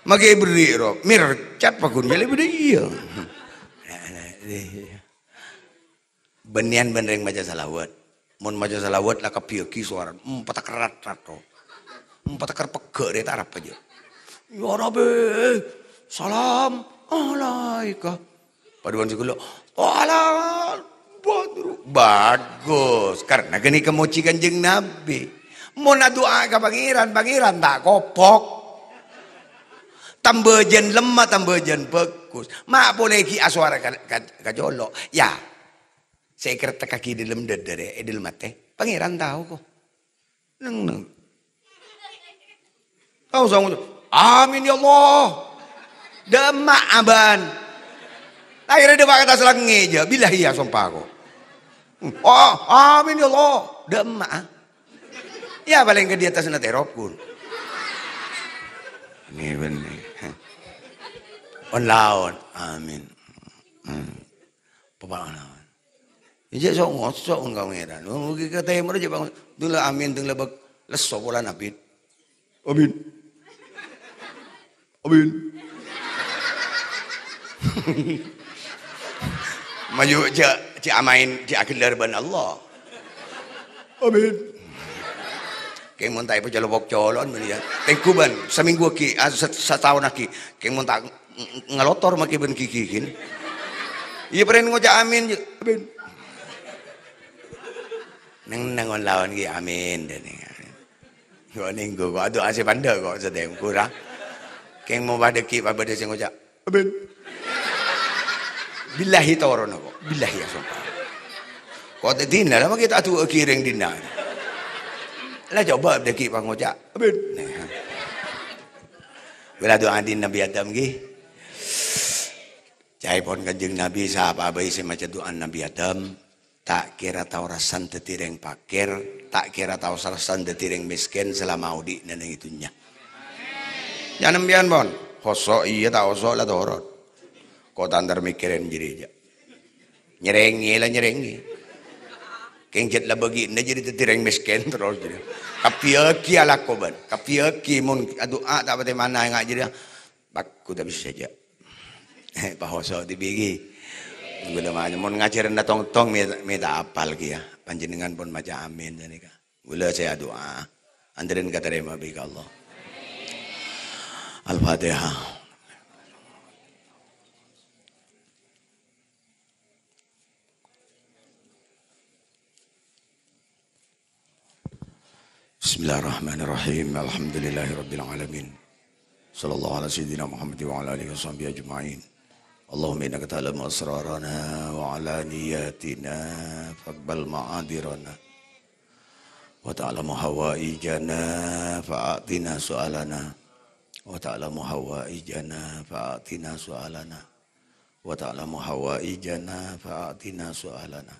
Maghi èberri', ro. Mèrcat paghun, jâ' lè bâdâ iyâ. Bânnèyan bân rèng maca salawat. Mon maca salawat la kabbhiyâghi sowarana. Empa' taker rat-rat, ro. Empa' taker pegghâ' rè ta' arapa jâ. "Ya Rabbi, salam alaika." Padâ bân sè ghellâ', "Wa ala badru." Bagus, karena ghânèka mojhi Kanjeng Nabi. Mon adu'a ka Pangèran, Pangèran ta' kopok. Tambâjân lemma, tambâjân bhâghus. Ma' polè ghi' asowara ka, ka, ka colo'. Ya. Sè èkertekkaghi è dâlem dâdâ rè, è dâlem atè. Pangèran tao, ko'. Neng-neng. Tao sanggup. "Amin, ya Allah." Dâ' emma' abân. Lahèrra dâpa' ka attas langngè' jâ. Billahi ya, sompa, ko'. "Oh, amin, ya Allah." Dâ' emma', ah. Iyâ, palèng ka di attasna terop, ghun. Nè, bânnè. On laon. Amin. Hmm. Papa laon. Iyâ, sok ngosok engko' Pangèran. Wong iki ka tèmor aja, Bang. Dula amin, dula bek-, lesso polana, Bit. Amin. Amin. Mayu ja-, ja' amain, ja' agelar bân Allah. Amin. Kèng mon ta' èpacalopok colo'an bân iyâ. Tèngghu bân, samènggu aghi, ah, sa-, sataon aghi. Kèng mon ta' ng-, ng-, ngalotor makè bân gigi ghin. Iyâ, pèrèn ngoca' amin, amin. Neng-, neng on laon ghi amin, dâ' neng. Kok nèngghu, kok adu'a sè pandâ' kok satèya kurang. Kèng mon padâ ghi' pabâdâ sè ngoca', "Amin." Billahi torona kok. Billahi ya, sumpah. Kok ta' dinna, la makè ta' adu'a ghi' rèng dinna. La coba padâ ghi' pangoca', "Amin." Nah. Ghulâ du'ain Nabi Adam ghi. Ca'èpon Kanjeng Nabi, sapa bhâi sè maca du'ana Nabi Adam, ta' kèra tao rassana dhâddhi rèng pakèr, ta' kèra tao rassana dhâddhi rèng mèskèn salama odi'na neng è dhunnya. Jhâ' sampèyan, pon. Hoso' iyâ, ta' hoso' la torot. Kok ta' èntar mèkkèrè jârèya, jhâ'. Nyèrèngè la nyèrèngè. Kèng jhât la bâgi'na jârèya dhâddhi rèng mèskèn terros jârèya. Kabbhi aghi alako bân. Kabbhi aghi mon adu'a ta' patè mana nga' jârèya. Bhâghus ta' bisa, jhâ'. Pahoso' dhibi' ghi. Ghulâ ma-, mon ngajhârâna tong-tong mè-, mè' ta' apal kèya. Panjhennengngan pon maca amin sanèka. Ghulâ sè adu'a. Andarèn katarèma bi' ka Allah. Al-Fatihah. Bismillahirrahmanirrahim. Alhamdulillahirabbil alamin. Sallallahu ala sayyidina Muhammad wa ala alihi wa sahbihi ajma'in. Allahumma innaka ta'lamu asrarana wa alaniyatina faqbal ma'adirana. Wa ta'lamu hawaijana fa'atina su'alana. Wa ta'lamu hawaijana fa'atina su'alana. Wa ta'lamu hawaijana fa'atina su'alana.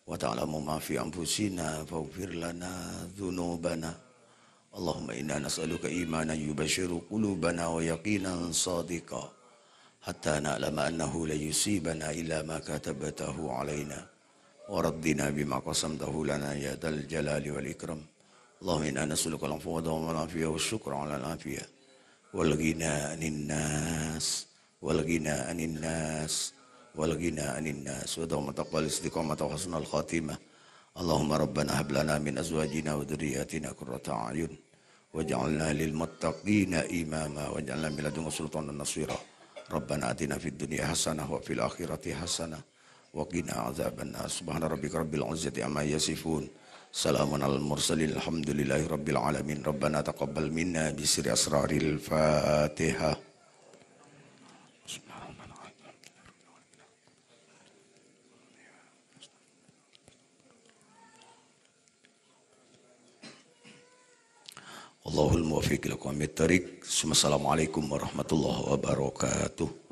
Wa ta'lamu ma fi anfusina faghfir lana dzunubana. Allahumma inna nas'aluka imanan yubasyiru qulubana wa yaqinan shadiqan hatta na'lama annahu la yusibana illa ma katabtahu alaina. Wa radina bima qasamtahu lana ya dzal jalali wal ikram. Allahumma inna nas'aluka al-'afwa wad-dawama wal afiyah wasyukra 'alal afiyah wal ghina 'anin nas. Wal ghina 'anin nas, wal ghina 'anin nas, wa dawama taqwal istiqamah wa husnal khatimah. Allahumma rabbana hab lana min azwajina wa dzurriyyatina qurrata a'yun, waj'alna lil muttaqina imama, waj'alna min ladunka sultanan nasira. Rabbana atina fid dunya hasanah wa fil akhirati hasanah wa qina adzabannar. Subhana rabbika rabbil izzati amma yasifun. Salamun alal mursalin, alhamdulillahi rabbil alamin. Rabbana taqabbal minna bi sirri asraril Fatihah. Wallahul muwaffiq ila aqwamit thariq. Assalamualaikum warahmatullahi wabarakatuh.